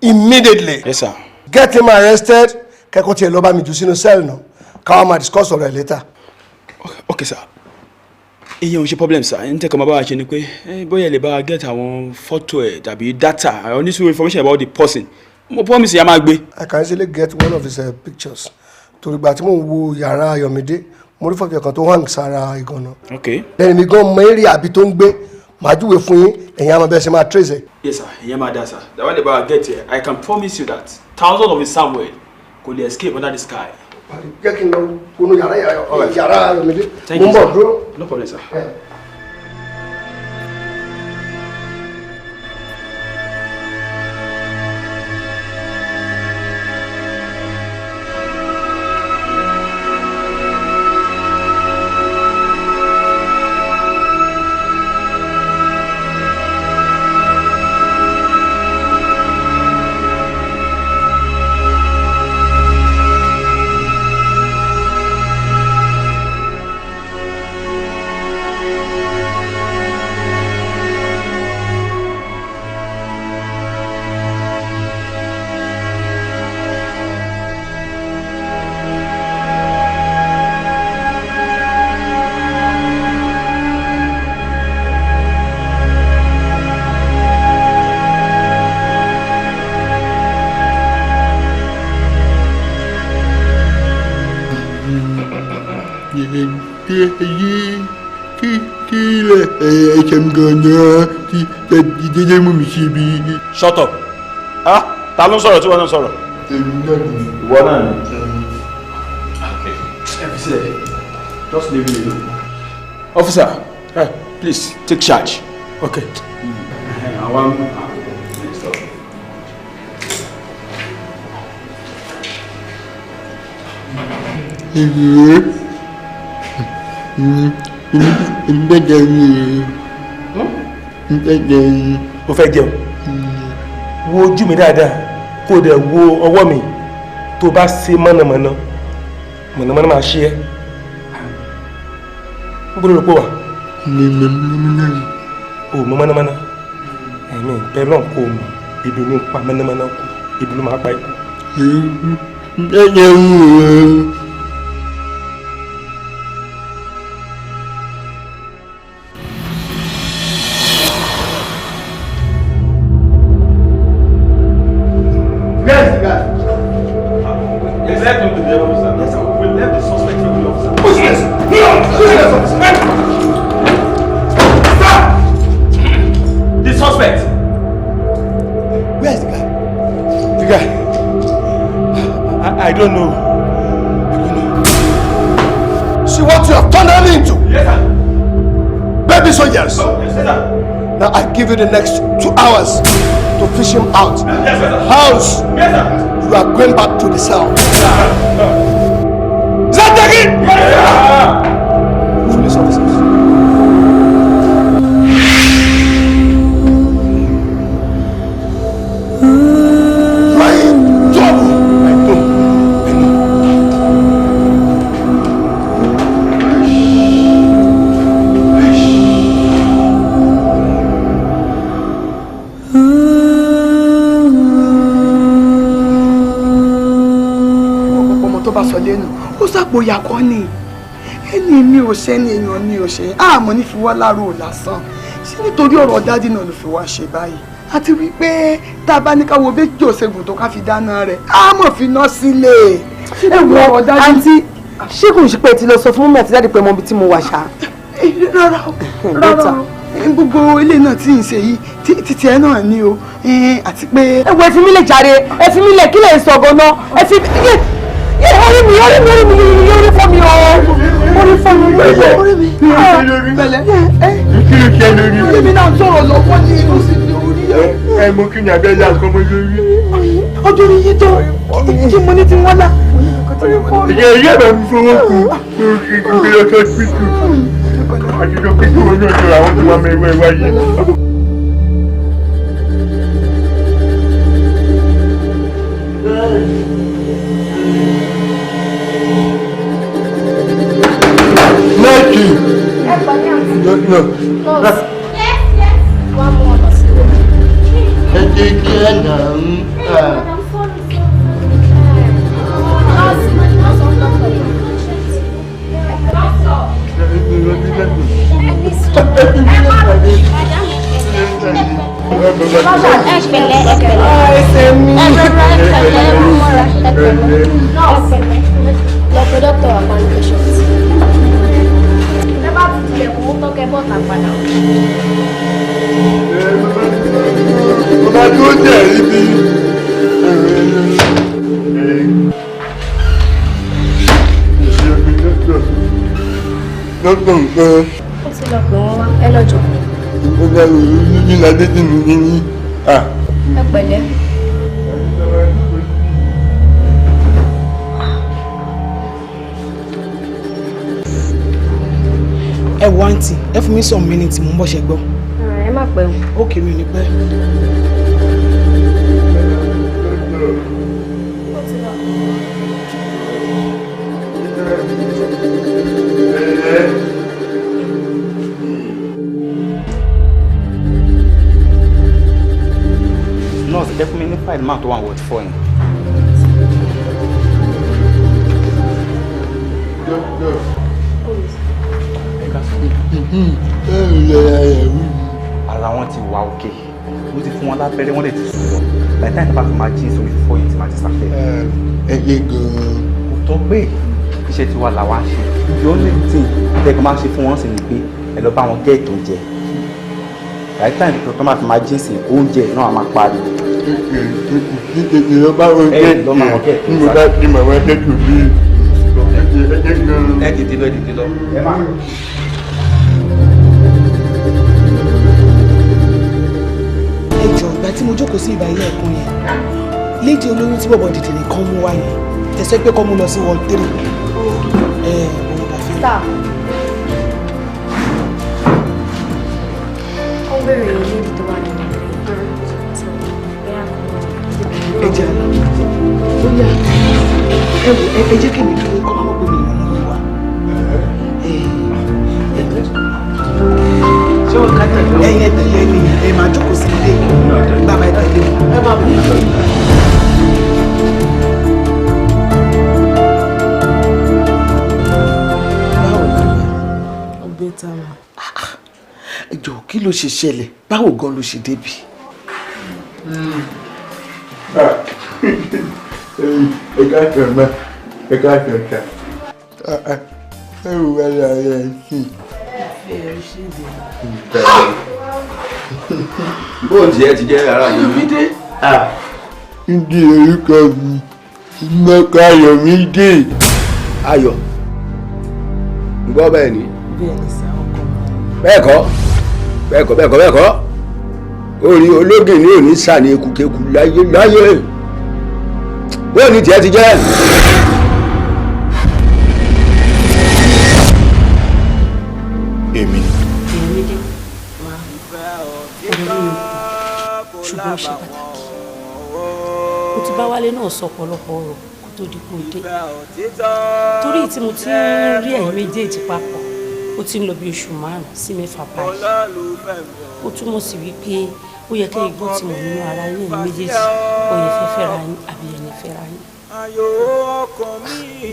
immediately. Yes, sir. Get him arrested. Kẹ́kọ̀ọ́ tiẹ̀ lọ bá mi jù sínú cell náà. Káwa máa discuss ọ̀rọ̀ ẹ̀ later. Okay, sir. Ìyẹn ò ṣe problem, sir. N tẹ́kọ̀ máa bá wa ṣe ni pé bóyá ẹ lè bá wa get àwọn photo ẹ̀ tàbí data, I need some information about the person. Mo promise yà máa gbé. I can easily get one of his pictures. Torí ìgbà tí mò ń wo yàrá Ayọ̀mídé, mo rí fọ́tò kan tó hang sára ìgànnà. Okay. Lẹ́yìn mi gan mọ area àbí tó ń gbé, màá júwe fún yín, ẹ̀yin á mọ bẹ́ẹ̀ ṣe máa trace ẹ̀. Yes, sir. Ìyẹn máa dá, sir. The one lè bá wa get here, I can promise you that thousands of his Samuel kò lè escape under the sky. Jẹ́ kí n lọ wọnú yàrá yàrá Ayọ̀mídé. Thank Mo you, ń bọ̀, sir. dúró. No problem, sir. Yeah. Kí lẹ ẹ̀ṣẹ̀ mi gan-an tí dédé mú mi sí ibi? Shut up. Ah, ta ló ń sọ̀rọ̀ tí wọ́n náà sọ̀rọ̀? Èmi náà ni. Ìwọ náà ni. Okay. Ẹ fi sílẹ̀. Just leave me alone. Officer, please take charge. Okay. Àwọn. Stop. Èmi èmi fẹ́ jẹun, èmi fẹ́ jẹun. O fẹ́ jẹun? Wo ojú mi dáadáa, kó o dẹ̀ wo ọwọ́ mi. Tó bá ṣe mọ̀nàmọ́ná, mọ̀nàmọ́ná máa ṣe ẹ́. Ń bolo ló pọ̀ wá. O mọ mọ̀nàmọ́ná ẹ̀mí bẹ́ẹ̀ náà kó o mọ̀. Ebi ní pa mọ̀nàmọ́ná kú, ebi ló máa pa ikú. Fẹ́ jẹun. Where is the guy? We left him to the officer. Yes, sir. We left the suspect with the officer. Who's this? Who's this officer? Stop! The suspect. Where is the guy? The guy. I don't know. See what you have turned them into? Yes, sir. Baby soldiers. Oh, yes, sir. Now I give you the next 2 hours to fish him out. Yes, sir. House. Yes, sir. You are going back to the cell. Is that taken? Yes, sir. Police officers. You are in trouble. I know. I know. Ọmọ tó bá sọ lẹ́nu ó sàpò ìyàkọ́ ni ẹni mi ò ṣe ni èèyàn mi ò ṣe àmọ́ ní fi wọ́n láàrú ò lásán. Ṣé Ṣé nítorí ọ̀rọ̀ daddy náà ló fi wá ṣe báyìí? Àti wípé tá a bá ní ká wo méjì òṣègùn tó ká fi dáná rẹ̀, á mọ̀ fi ná sílẹ̀. Ẹ wo àǹtí, ṣé kò ń ṣe pé ẹ ti lọ sọ fún mummy àti daddy pé mo ibi tí mo wà ṣá? Rárá o, rárá o, gbogbo ilé náà tí ń ṣe yìí títí ẹ náà ni o, àti pé. Ẹ wo, ẹ fi mí lẹ̀ jàre, ẹ fi mí lẹ̀, kí lè sọ gan-an, ẹ fi yé orí mi, orí mi, orí mi, orí fọ́ mi o, orí fọ́ mi, orí mi, orí mi, pẹ̀lẹ́, orí mi náà sọ̀rọ̀ lọ́wọ́ ní inú sí ní orí ẹ. Ẹ mú kí ni abẹ́ yá nǹkan mọ́ lórí. Ọjọ́ orí yìí tó kí mo ní ti wọ́n lá. Ìyá ìyá bá mi fowó kú kí lọ sọ síkù àti sọ pé kí wọn náà sọ àwọn tó wà mẹ́wẹ́ wáyé. Nike. No, no. Ẹ jẹ́ kí ẹ nà ń. Lọ pé dókítà wà pàmò patient. Ẹ bá ti tilẹ̀kùn mú tọ́kẹ́ bọ́ọ̀tà padà. Ọba tó jẹ́ ibi. Dókítà nǹkan. Ó ti lọ pè wọ́n wá, ẹ lọ jókòó. Ìgbésẹ̀ ní ládé tí mi ní ní. Ẹ pẹ̀lẹ́. Ẹ wo àǹtí, ẹ fún mi some minutes, mò ń bọ̀, ṣe gbọ́. Ẹ má pẹ́ o. Ókè, mi ò ní pẹ́. Nurse, ẹ fún mi ní file man tó wà ward 4 yẹn. Ara wọn ti wà òkè, mo ti fún wọn lábẹ́rẹ́, wọ́n lè ti sùn lọ. By the time bá fi máa jí sórí fífọ́ yìí ti máa ti sáfẹ́. Ẹ ṣe gan-an. Kò tọ́ pé iṣẹ́ tiwa làwa ń ṣe. The only thing tẹ́kọ̀ máa ṣe fún wọn sì ni pé ẹ lọ bá wọn gẹ́ẹ̀tì oúnjẹ. By the time tó máa fi máa jí sí oúnjẹ náà a máa pariwo. Tètè lọ bá wọn gẹ́ẹ̀tì mo bá ti mọ̀ wọ́n tẹ́tù bí. Ẹ dìde lọ, ẹ dìde lọ. Ẹ máa. Ẹ jọ, ìgbà tí mo jókòó sí ìbá ilé ẹ̀kan yẹn, lédi olóyún tí bọ̀bọ̀ dìde nìkan mú wá yẹn, tẹ̀sán pé kọ́ mú lọ sí ward 3. Ẹ òun là fi. Ó ń bèrè lady tó wà nínú Ẹ jẹ́ àlọ́. Ó yá, ẹ wò, ẹ jẹ́ kí mi dúró kọ́ máa mọ̀ pé mi ni mo mú wá. Ṣé wọn ká tẹ̀lé ọ? Ẹ̀yin ẹ tẹ̀lé mi, ẹ máa jókòó sí ilé bàbá, ẹ tẹ̀lé mi. Ẹ máa bọ̀. Báwo la rẹ? Ọbẹ̀ tá a wà. Ẹ jọ̀ọ́, kí ló ṣe ṣẹlẹ̀? Báwo gan ló ṣe débi? Ẹ káàsán ma, ẹ káàsán sà. Ẹ wò wá lára ẹ sí. Bó tiẹ̀ ti jẹ́ ara yìí. Ayọ̀mídé. Ndí orúkọ mi, Mọ́kọ Ayọ̀mídé. Ayọ̀, ń gbọ́ bẹ́ẹ̀ ni. Bẹ́ẹ̀ ni sá, ọkọ mi. Bẹ́ẹ̀ kọ́, bẹ́ẹ̀ kọ́, bẹ́ẹ̀ kọ́, bẹ́ẹ̀ kọ́. Orí ológin ní òní sàní ekukeku láyé láyé. Bó ni tiẹ̀ ti jẹ́? Èmi ni. Ayọ̀mídé, ọ̀rọ̀ mi ò kù, ṣùgbọ́n ó ṣe pàtàkì. Mo ti bá Wálé náà sọ ọ̀pọ̀lọpọ̀ ọ̀rọ̀ kó tó di kó dé. Torí tí mo ti ń rí ẹ̀yin méjèèjì papọ̀, ó ti ń lọ bí oṣù 5 sí 6 báyìí. Ó túmọ̀ sí wípé ó yẹ kẹ́ igbó ti mọ̀ nínú ara yín, ẹ̀yin méjèèjì, ó yẹ fẹ́ fẹ́ra yín àbí ẹni fẹ́ra yín.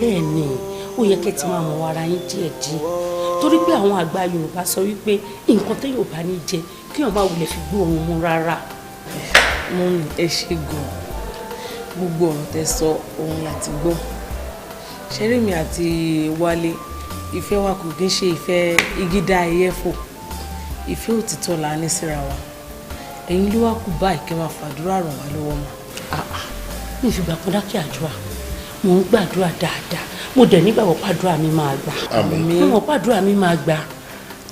Bẹ́ẹ̀ ni, ó yẹ kẹ́ ti máa mọ̀ ara yín díẹ̀díẹ̀. Torí pé àwọn àgbà Yorùbá sọ wípé nǹkan téèyàn ò bá ní jẹ kéèyàn má wulẹ̀ fi gbé òun mú rárá. Mummy, ẹ ṣe gan. Gbogbo ọ̀rọ̀ tẹ́ sọ òun láti gbọ́. Ṣẹ́rí mi àti Wálé, ìfẹ́ wa kò kí ń ṣe ìfẹ́ igi dá ẹyẹ fò. Ìfẹ́ òtítọ́ la ní síra wa. Ẹ̀yin ló wá kú báyìí kẹ́ máa fàdúrà ràn wá lọ́wọ́ mà. Mi fi gbà kan dákẹ́ àdúrà. Mò ń gbàdúrà dáadáa. Mo dẹ̀ nígbàgbọ́ pàdúrà mi máa gbà. Àmín. Mo mọ̀ pàdúrà mi máa gbà.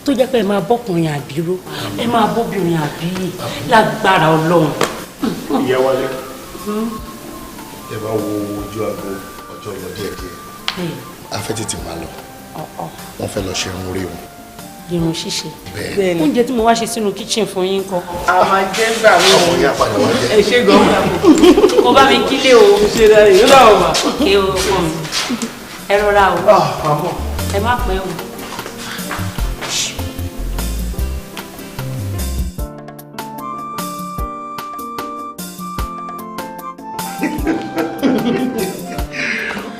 Tó jẹ́ pé ẹ máa bọ́kùnrin àbíró, ẹ máa bóbìnrin àbíyè lágbára Ọlọ́run. Ìyá Wálé, ẹ bá wo ojú aago, ọjọ́ lọ díẹ̀díẹ̀. A fẹ́ tètè máa lọ. Wọ́n fẹ́ lọ ṣe irun orí wọn. Irun ṣíṣe. Bẹ́ẹ̀. Oúnjẹ tí mo wá ṣe sínú kitchen fún yín kọ́. A máa jẹ́ gbà mí. Ọmọ yín àpàdé wá jẹ. Ẹ ṣe gan. Mo bá mi kílé o. Ṣe dáa yìí lọ́wọ́ wa. Òkè o, ọkọ mi. Ẹ rọra o. Ẹ má pẹ́ o.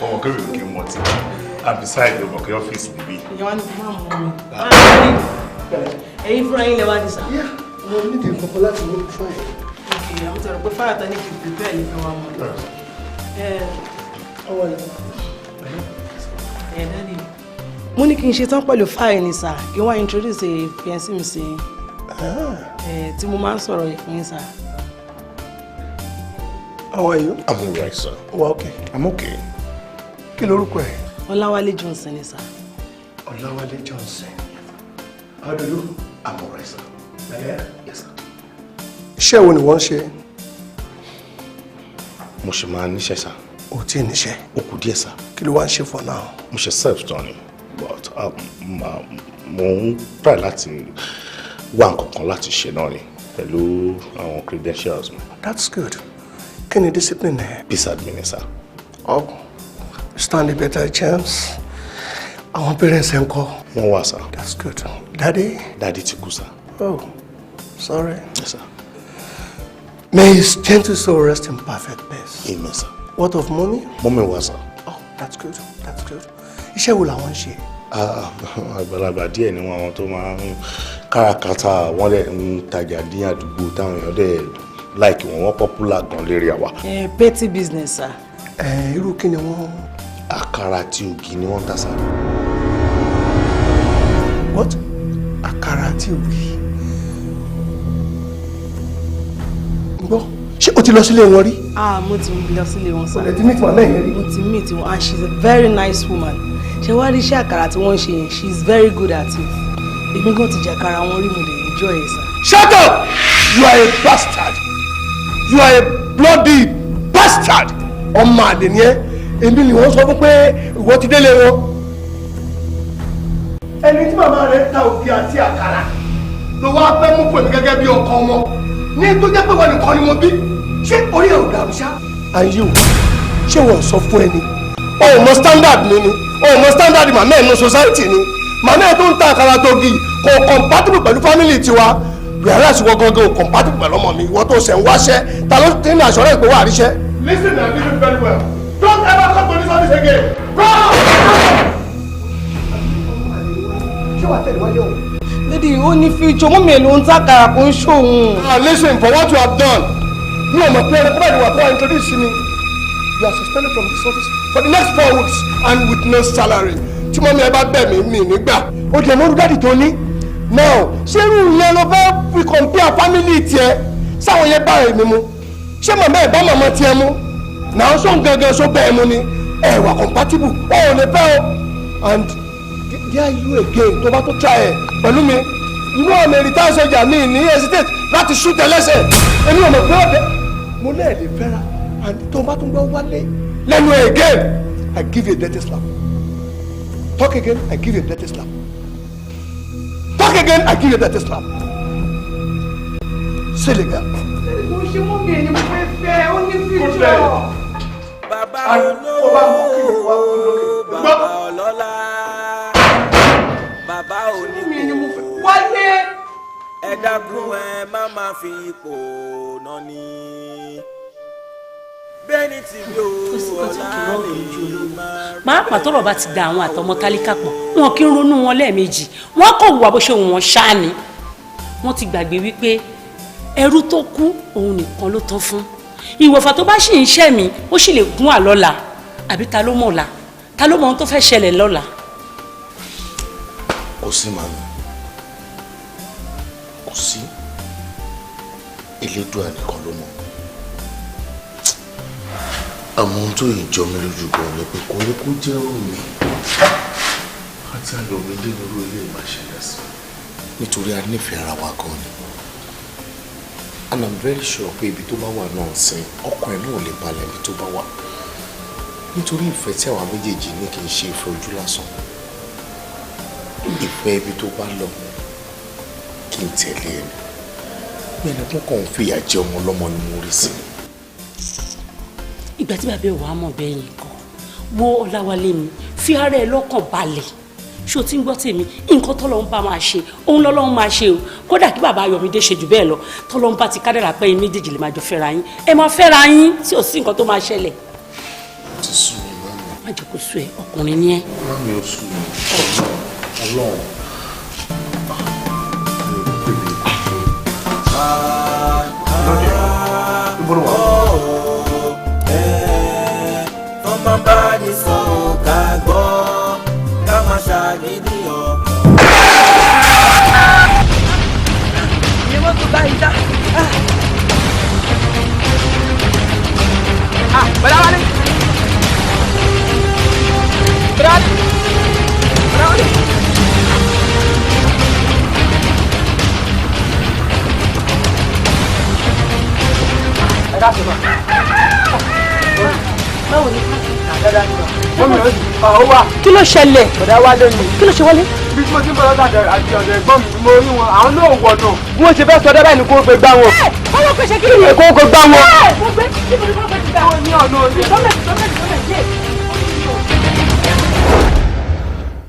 Ọmọ kébì kí n mọtí. And besides, ọmọ kí ọ́fíìsì níbí. Ìyá wa ní kó má mú mi. Ẹ̀yin fúnra yín lè wá ní sà. Mo nídìí nǹkan kan láti mú fáìlì. Ok, àwọn tọrọ pé fáyà tán ní kí n prepare lè fẹ́ wa mọ̀. Ọwọ́ rẹ̀. Ẹ daddy. Mo ní kí n ṣe tán pẹ̀lú fáìlì ni sà, kí n wá introduce fiancé mi sí yín. Tí mo máa ń sọ̀rọ̀ yìí fún yín sà. How are you? I'm all right, sir. Well, okay. I'm okay. Kí lorúkọ ẹ? Ọláwálé Johnson ni sà. Ọláwálé Johnson. How do you do? I'm all right, sir. Pẹ̀lẹ́. Yes, sir. Iṣẹ́ wo ni wọ́n ń ṣe? Mo ṣe máa níṣẹ́, sir. O tí ì níṣẹ́. Ó kù díẹ̀, sir. Kí ló wá ń ṣe for now? Mo ṣe self tán ni, but mo ń try láti wá nǹkan kan láti ṣe náà ni pẹ̀lú àwọn credentials mi. That's good. Kí ni discipline ẹ? Peace admin, sir. Oh, stand a better chance. Àwọn parents ẹ ń kọ́? Wọ́n wà, sir. That's good. Daddy? Daddy ti kú, sir. Oh, sorry. Yes, sir. May his gentle soul rest in perfect peace. Amen, sir. What of mommy? Mommy wà, sir. Oh, that's good. That's good. Iṣẹ́ wo làwọn ń ṣe? Àgbàlagbà díẹ̀ ni wọ́n, àwọn tó máa ń káràkátà, wọ́n dẹ̀ ń tajà ní àdúgbò táwọn èèyàn dẹ̀ láìkí wọn, wọ́n popular gan lérí àwa. Petty business, sir. Irú kí ni wọ́n? Àkàrà àti ògì ni wọ́n ń tà, sir. What? Àkàrà àti ògì? Gbọ́, ṣé o ti lọ sílé wọn rí? Ah, mo ti lọ sílé wọn, sir. O lè ti meet màmá yẹn rí? Mo ti meet wọn and she's a very nice woman. Ṣé wàá rí iṣẹ́ àkàrà tí wọ́n ń ṣe yẹn? She is very good at it. Èmi gan ti jẹ àkàrà wọn rí, mo lè enjoy ẹ̀, sir. Shut up! You are a bastard! You are a bloody bastard! Ọmọ àlè ni ẹ́. Èmi ni wọ́n sọ fún pé ìwọ ti délé wọn. Ẹni tí màmá rẹ̀ ta ògì àti àkàrà ló wá fẹ́ mú pèmí gẹ́gẹ́ bí ọkọ wọn. Ní tó jẹ́ pé wọ́n nìkan ni mo bí. Ṣé orí ẹ̀ ò dàrú ṣá? And you, ṣé wọ́n sọ fún ẹni? O ò mọ standard mi ni. O ò mọ standard màmá ẹ̀ ní society ni. Màmá ẹ̀ tó ń ta àkàrà tó gì kò compatible pẹ̀lú family tiwa. Whereas ìwọ gangan ò compatible pẹ̀lú ọmọ mi. Ìwọ tó ṣẹ̀ ń wáṣẹ́, ta ló ti ní àṣọrẹ́ ìpè wá àríṣẹ́? Listen and listen very well. Don't ever come to this office again. Go! Ṣé wàá tẹ̀lé wáyé o? Lady, ó ní future, mummy ẹ̀ ló ń tàkàrà kó ń ṣòun. Ah, listen, for what you have done. Mi ò mọ̀ pé ẹni kọ́bá ìwà tó wà introduce sí mi. You are suspended from this office for the next 4 weeks and with no salary. Tí mummy ẹ bá bẹ̀ mí, mi nígbà. Ó jẹ́ mọ́rú daddy tó ní. Now, ṣé irú ìyẹn ló fẹ́ fi compare family tiẹ̀ sáwọn yẹn bá èmi mu? Ṣé màmá ẹ̀ bá màmá tiẹ̀ mu? Náà sóun gangan só bẹ́ẹ̀ mu ni? Ẹ wà compatible, ó ò lè fẹ́ o. And there you again, tó bá tó try ẹ̀ pẹ̀lú mi. Inú àmì retired soldier mi ní hesitate láti shoot ẹlẹ́sẹ̀. Èmi ò mọ̀ pé ọ̀dẹ́ mo lẹ́ẹ̀lì fẹ́ra and tó bá tún gbọ́ wálé lẹ́nu ẹ̀ again, I give you a dirty slap. Talk again, I give you a dirty slap. Talk again, I give you a dirty slap. Silly girl. Mo ṣe mummy ẹ̀ ni mo fẹ́ fẹ́, ó ní future. Bàbá olówó, bàbá ọlọ́lá, bàbá onípò. Wálé! Ẹ dákun, ẹ má má fi ipò náà ní. Kò sí kan tí kì í rọrùn lójú olówó, pàápàá tọ́rọ̀ bá ti da àwọn àtọmọ tálíkà pọ̀, wọn kì í ronú wọn lẹ́ẹ̀mejì. Wọn kò wùwà bó ṣe wù wọn ṣáá ni. Wọ́n ti gbàgbé wípé ẹrú tó kú òun nìkan ló tán fún ìwọ̀fà. Tó bá sì ń ṣẹ̀mí, ó sì lè gún àlọ́la, àbí ta ló mọ̀ ọ̀la? Ta ló mọ ohun tó fẹ́ ṣẹlẹ̀ lọ́la? Kò sí, màmí, kò sí. Elédùà nìkan ló mọ̀. Àmọ́ ohun tó yìí jọ mí lójú gan ni pé kò yẹ kó jẹ́ mi àti Ayọ̀mídé nírú ilé ìmáṣẹ̀lẹ̀ sí, nítorí a nífẹ̀ẹ́ ara wa gan ni. And I'm very sure pé ibi tó bá wà náà sìn, ọkàn ẹ̀ náà lè balẹ̀ ibi tó bá wà, nítorí ìfẹ́ tí àwa méjèèjì ní kì í ṣe ìfẹ́ ojú lásán. Ìfẹ́ ibi tó bá lọ kí n tẹ̀lé ẹni bí ẹni tó kàn ń fìyà jẹ ọmọ ọlọ́mọ ni mo rí sí. Ìgbà tí bàbá ẹ̀ wàá mọ̀ bẹ́ẹ̀ yẹn kọ́ wo. Ọláwálé mi, fi ara ẹ lọ́kàn balẹ̀. Ṣé o ti ń gbọ́ tèmi? Nǹkan tọ́lọ́run bá máa ṣe, òun lọ́lọ́run máa ṣe o. Kódà kí bàbá Ayọ̀mídé ṣe jù bẹ́ẹ̀ lọ, tọ́lọ́run bá ti kádàrà pé yín méjèèjì lè máa jọ fẹ́ra yín, ẹ máa fẹ́ra yín, tí ò sí nǹkan tó máa ṣẹlẹ̀. Ti sú mi, mami. Má jẹ́ kó sú ẹ, ọkùnrin ni ẹ. Mami, ó sú mi. Ọlọ́run. Lóde, ibo ló wà? Tọ́mọ bá ní sọ ká gbọ́, ká má ṣàgídí ọkàn. Ìyẹn mọ́tò báyìí dá. Bọ̀dá Wálé. Bọ̀dá Wálé. Bọ̀dá Wálé. Ẹ ká sọ ma. Báwo ni? Dáadáa ni ma. Mọ́mí rẹ̀ ó wà. Kí ló ṣẹlẹ̀? Bọ̀dá Wálé ni. Kí ló ṣe Wálé? Bí mo ti ń bọ̀ lọ́dọ̀ àti ọ̀dọ̀ ẹ̀gbọ́n mi, mo rí wọn, àwọn náà wọ̀nà. Bí wọ́n ṣe fẹ́ sọdọ́ báyìí ni kò gbé gbá wọn. Owó pé ṣe kí ni? Kò gbé gbá wọn. Mo gbé níbo ni mo gbé ti gbà wọn? Ní ọ̀nà òní. Gọ́mẹ̀tì, gọ́mẹ̀tì, gọ́mẹ̀tì.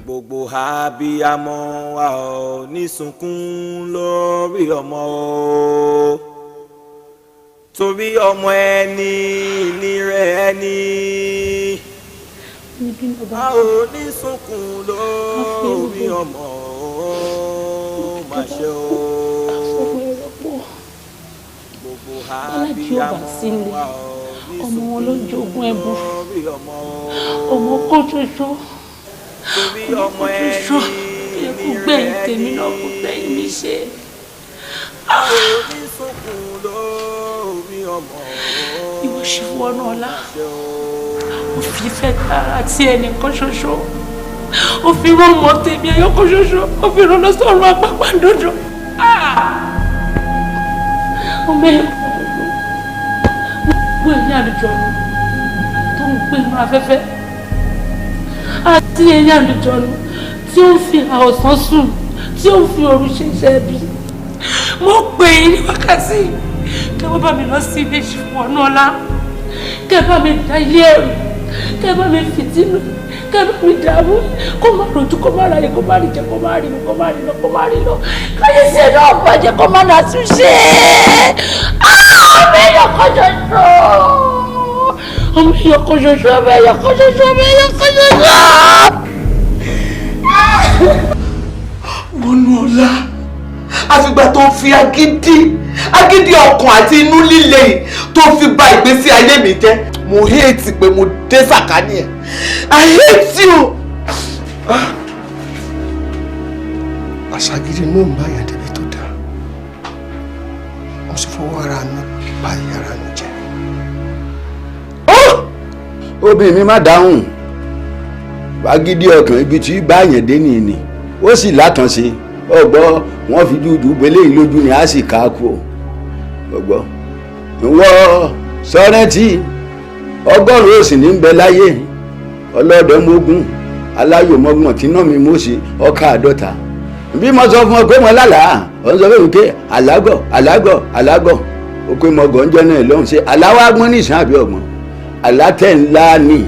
Gbogbo abiyamọ wa ò ní sunkún lórí ọmọ o, torí ọmọ ẹni nírẹ̀ ẹni. A ò ní sunkún lórí ọmọ o, má ṣe o. Gbogbo Bọ́lájí ò bá sí abiyamọ ilé wa ò ní ọmọ wọn ló jogún ẹbùn lórí ọmọ ọmọ kan ṣoṣo, torí ọmọ ọmọ kan ṣoṣo ẹni yẹ kó gbẹ̀yìn tèmi náà, kó gbẹ̀yìn mi ṣe. A ò ní sunkún lórí ọmọ o. Ìwọ ṣe wọnú ọlá, ó fi ìfẹ́ tara tí ẹnìkan ṣoṣo, ó fi rán ọmọ tèmi ẹyọ kan ṣoṣo, ó fi rán lọ sọ́run àpàpàǹdodo. Ọmọ ẹyọ kan ṣoṣo. Gbogbo ẹ̀yìn àlùjọ̀nù tó ń gbé inú afẹ́fẹ́ àti ẹ̀yìn àlùjọ̀nù tí ó ń fi àwọ̀sán sùn, tí ó ń fi òru ṣe iṣẹ́ bí, mo pè é ní wákàtí kẹ́ wọ́n bá mi lọ sí ilé ìṣùwọ̀n ọ̀la, kẹ́ bá mi dá ilé ẹ̀rù, kẹ́ bá mi fìtínú, kẹ́ bá mi dààmú, kó má rojú, kó má ráyè, kó má rí jẹ, kó má rí mu, kó má rí lọ, kó má rí lọ, káyé sí ẹ̀ náà bàjẹ́, kó má nà tún ṣe é. Ọmọ èèyàn kan ṣoṣo, ọmọ èèyàn kan ṣoṣo, ọmọ èèyàn kan ṣoṣo, ọmọ èèyàn kan ṣoṣo. Wọnú ọlá, àfìgbà tó fi agídí agídí ọkàn àti inú líle yìí tó fi bà ìgbésí ayé mi jẹ́. Mo hate pé mo dé sàkání ẹ̀. I hate you. Àṣàgídí náà ń bá yàn débi tó dáa. Mo sì fọwọ́ ara mi bá ara mi jẹ́. Obìnrin mi, má dáhùn. Agídí ọkàn, ibi tí báyẹn dé nìyí ni ó sì látànṣe. Ọgbọ́ wọn fi dúdú belé yìí lójú ni a sì ká kú. Ọgbọ́ ìwọ sọrẹ́ntì 100 òsì ní bẹ láyé, ọlọ́dẹ mógún, aláyò mọ́gbọ̀n, tí náà mi mú sí ọkà 50. Bí mo sọ fún ọ pé mo lálàá, ọ ń sọ fún mi pé àlágọ̀, àlágọ̀, àlágọ̀. Ó pé mo gọ̀ ń jẹ́ náà lọ́hùn. Ṣe aláwọ̀ agbọ́n ní ìsàn àbí ọ̀gbọ́n? Àlátẹ̀ ńlá ni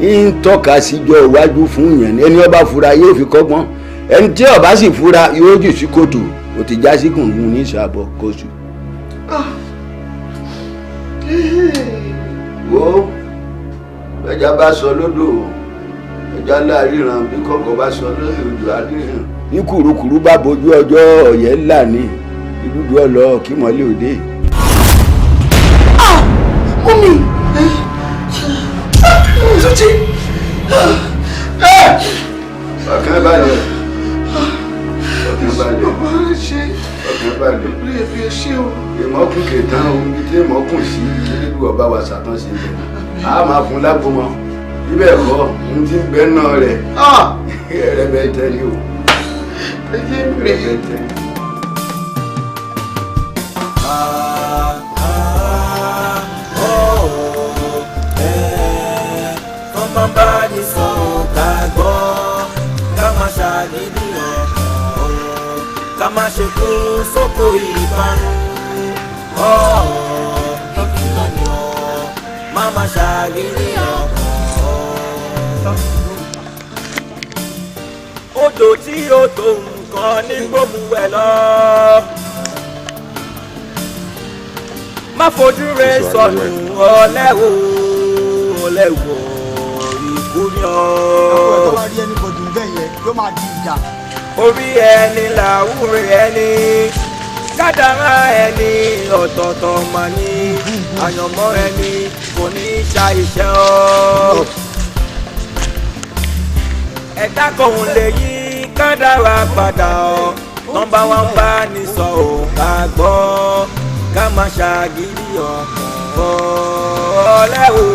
ń tọ́ka síjọ́ iwájú fún yẹn. Ẹni ó bá fura yóò fi kọ́gbọ́n, ẹni tí ó bá sì fura yóò jù sí kòtò. Ó ti já sí kùngùn ní ìsàbọ̀ kóṣù. Wo ẹja bá sọ lódò, ẹja láàríran, bí kọ̀ọ̀kan bá sọ lódò odò àríran. Ní kùrukùru bá bojú ọjọ́, ọ̀yẹ́ ńlá ni ìdúdú ọlọ kí mọ́lẹ̀ òde. Mummy! Túnjí! Ọkàn balẹ̀, ọkàn balẹ̀, ọkàn balẹ̀. Ìmọ̀kùn kẹtàn omi tí ìmọ̀kùn sí kílídù ọba wa ṣàtúnṣe bẹ̀. A máa fún lágbómọ bíbẹ̀ kọ́ ohun tí ń bẹ́ náà rẹ̀ rẹ̀bẹ̀tẹ̀ ni o, rẹ̀bẹ̀tẹ̀. Kọ́mọ bá ní sọ ká gbọ́, ká má ṣàgídí ọkàn, ká má ṣe kú sóko ìparun. Ìkìlọ̀ ni ọ́, má má ṣàgídí ọkàn. Odò tí ó tó nǹkan ní gbómùwẹ̀ lọ. Má fojú rẹ sọnù ọlẹ́wò ọlẹ́wò ikú ni ọ́. Àpò ẹ̀ tó bá rí anybody ń bẹ̀ yẹn yóò máa di ìjà. Orí ẹni làwúre ẹni, kádàrá ẹni ọ̀tọ̀ọ̀tọ̀ mà ní, àyànmọ́ ẹni kò ní í ṣàìṣe ọ́. Ẹ̀dá kan ò lè yí kádàrá padà ọ́, nọ́mbà wa ń bá ní sọ ò ká gbọ́, ká má ṣàgídí ọkàn ọ̀lẹ́wò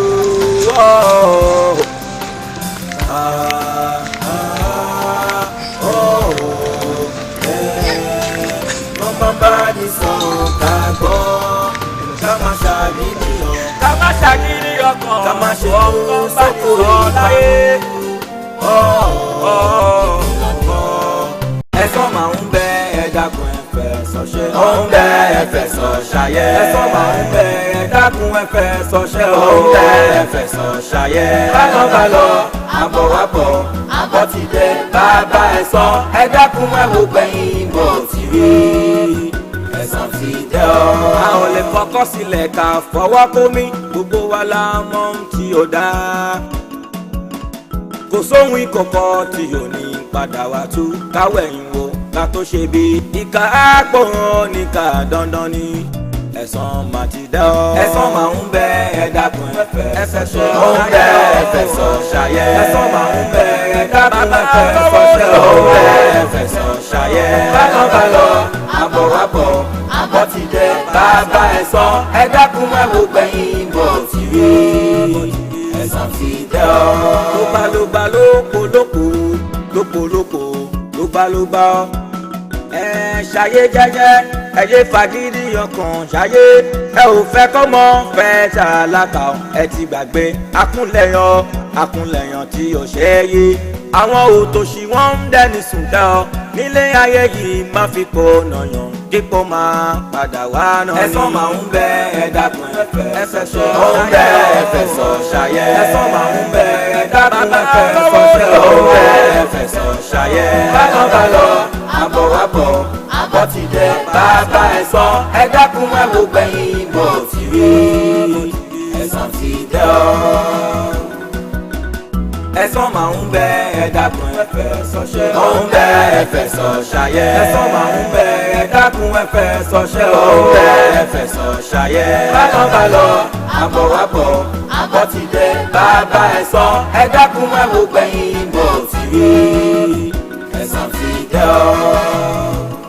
ọ̀. Kọ́mọ bá ní sọ ká gbọ́, ká má ṣàgídí ọkàn, ká má ṣàgídí ọkàn, ká má ṣe kú sóko láyé. Ẹ̀sán máa ń bẹ, ẹ̀dàkùn ẹ̀fẹ̀ sọ̀ṣẹ́. Ó ń bẹ, ẹ̀fẹ̀ sọ̀ ṣayẹ́. Ẹ̀sán máa ń bẹ, ẹ̀dàkùn ẹ̀fẹ̀ sọ̀ṣẹ́. Ó ń bẹ, ẹ̀fẹ̀ sọ̀ ṣayẹ́. Bákan bá lọ, àbọ̀ wá bọ̀, àbọ̀ ti dé, bàbá ẹ̀sán. Ẹ̀dàkùn ẹ̀wò gbẹ̀yìn bò ti rí. Ẹ̀sán ti dé ọ́. A ò lè fọkọ́ sílẹ̀ ká fọwọ́ kó mi, gbogbo wa la mọ̀ ohun tí ó dáa. Kò sóhun ìkọ̀kọ̀ tí ò ní padà wá tú, káwẹ̀yìn wo ká tó ṣe bí. Ìkà àpòrán níkà dandan ni, ẹ̀san mà ti dá ọ́. Ẹ̀san máa ń bẹ, ẹ̀dàkùn ẹ̀fẹ̀ sọ. Ó ń bẹ, ẹ̀fẹ̀ sọ ṣayẹ́. Ẹ̀san máa ń bẹ, ẹ̀dàkùn ẹ̀fẹ̀ sọ ṣẹ́. Ó ń bẹ, ẹ̀fẹ̀ sọ ṣayẹ́. Bákan bá lọ, àbọ̀ wá bọ̀, àbọ̀ ti dé, bàbá ẹ̀san. Ẹ̀dàkùn ẹ̀wò gbẹ̀yìn bò ti rí. Ẹ̀san ti dé ọ́. Lóbalóba lóko lóko lóko lóko lóbalóba ọ́. Ẹ ṣayé jẹ́jẹ́, ẹ yé fagídí ọkàn ṣayé. Ẹ ò fẹ́ kọ́mọ fẹ́ ṣàlàkà, ẹ ti gbàgbé akúnlẹ̀yàn akúnlẹ̀yàn tí ò ṣe é yí. Àwọn òtòṣì wọ́n ń dẹ́ni sùn dá ọ nílé ayé yìí, má fi kó nàyàn dípò máa padà wá náà ni. Ẹ̀san máa ń bẹ, ẹ̀dàkùn ẹ̀fẹ̀ sọ. Ó ń bẹ, ẹ̀fẹ̀ sọ ṣayẹ́. Ẹ̀san máa ń bẹ, ẹ̀dàkùn ẹ̀fẹ̀ sọ ṣẹ́. Ó ń bẹ, ẹ̀fẹ̀ sọ ṣayẹ́. Bákan bá lọ, àbọ̀ wá bọ̀, àbọ̀ ti dé, bàbá ẹ̀san. Ẹ̀dàkùn ẹ̀wò gbẹ̀yìn bò ti rí. Ẹ̀san ti dé ọ́. Ẹ̀san máa ń bẹ, ẹ̀dàkùn ẹ̀fẹ̀ sọ̀ṣẹ́. Ó ń bẹ, ẹ̀fẹ̀ sọ̀ ṣayẹ́. Ẹ̀san máa ń bẹ, ẹ̀dàkùn ẹ̀fẹ̀ sọ̀ṣẹ́. Ó ń bẹ, ẹ̀fẹ̀ sọ̀ ṣayẹ́. Bákan bá lọ, àbọ̀ wá bọ̀, àbọ̀ ti dé, bàbá ẹ̀san. Ẹ̀dàkùn ẹ̀wò gbẹ̀yìn bò ti rí. Ẹ̀san ti dé ọ́.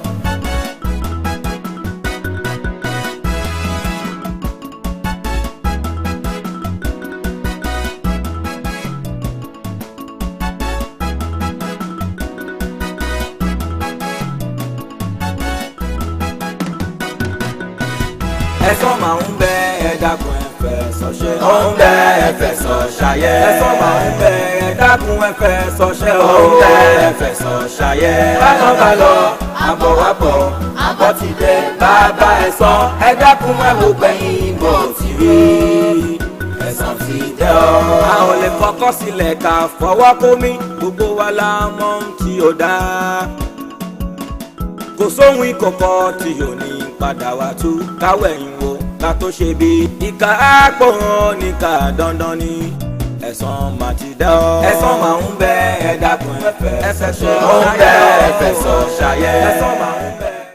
Ẹ̀san máa ń bẹ, ẹ̀dàkùn ẹ̀fẹ̀ sọ̀ṣẹ́. Ó ń bẹ, ẹ̀fẹ̀ sọ̀ ṣayẹ́. Ẹ̀san máa ń bẹ, ẹ̀dàkùn ẹ̀fẹ̀ sọ̀ṣẹ́. Ó ń bẹ, ẹ̀fẹ̀ sọ̀ ṣayẹ́. Bákan bá lọ, àbọ̀ wá bọ̀, àbọ̀ ti dé, bàbá ẹ̀san. Ẹ̀dàkùn ẹ̀wò gbẹ̀yìn bò ti rí. Ẹ̀san ti dé ọ́. A ò lè fọkọ́ sílẹ̀ ká fọwọ́ kó mi, gbogbo wa la mọ̀ ohun tí ó dáa. Kò sóhun ìkọ̀kọ̀ tí ò ní padà wá tú, káwẹ̀yìn wo Ká tó ṣe bí ìka àpò níka dandan ni ẹ̀san máa ti dá ọ. Ẹ̀san máa ń bẹ, ẹ dákun, ẹ̀fẹ̀ sọ. Ó ń bẹ, ẹ̀fẹ̀ sọ ṣayẹ. Ẹ̀san máa ń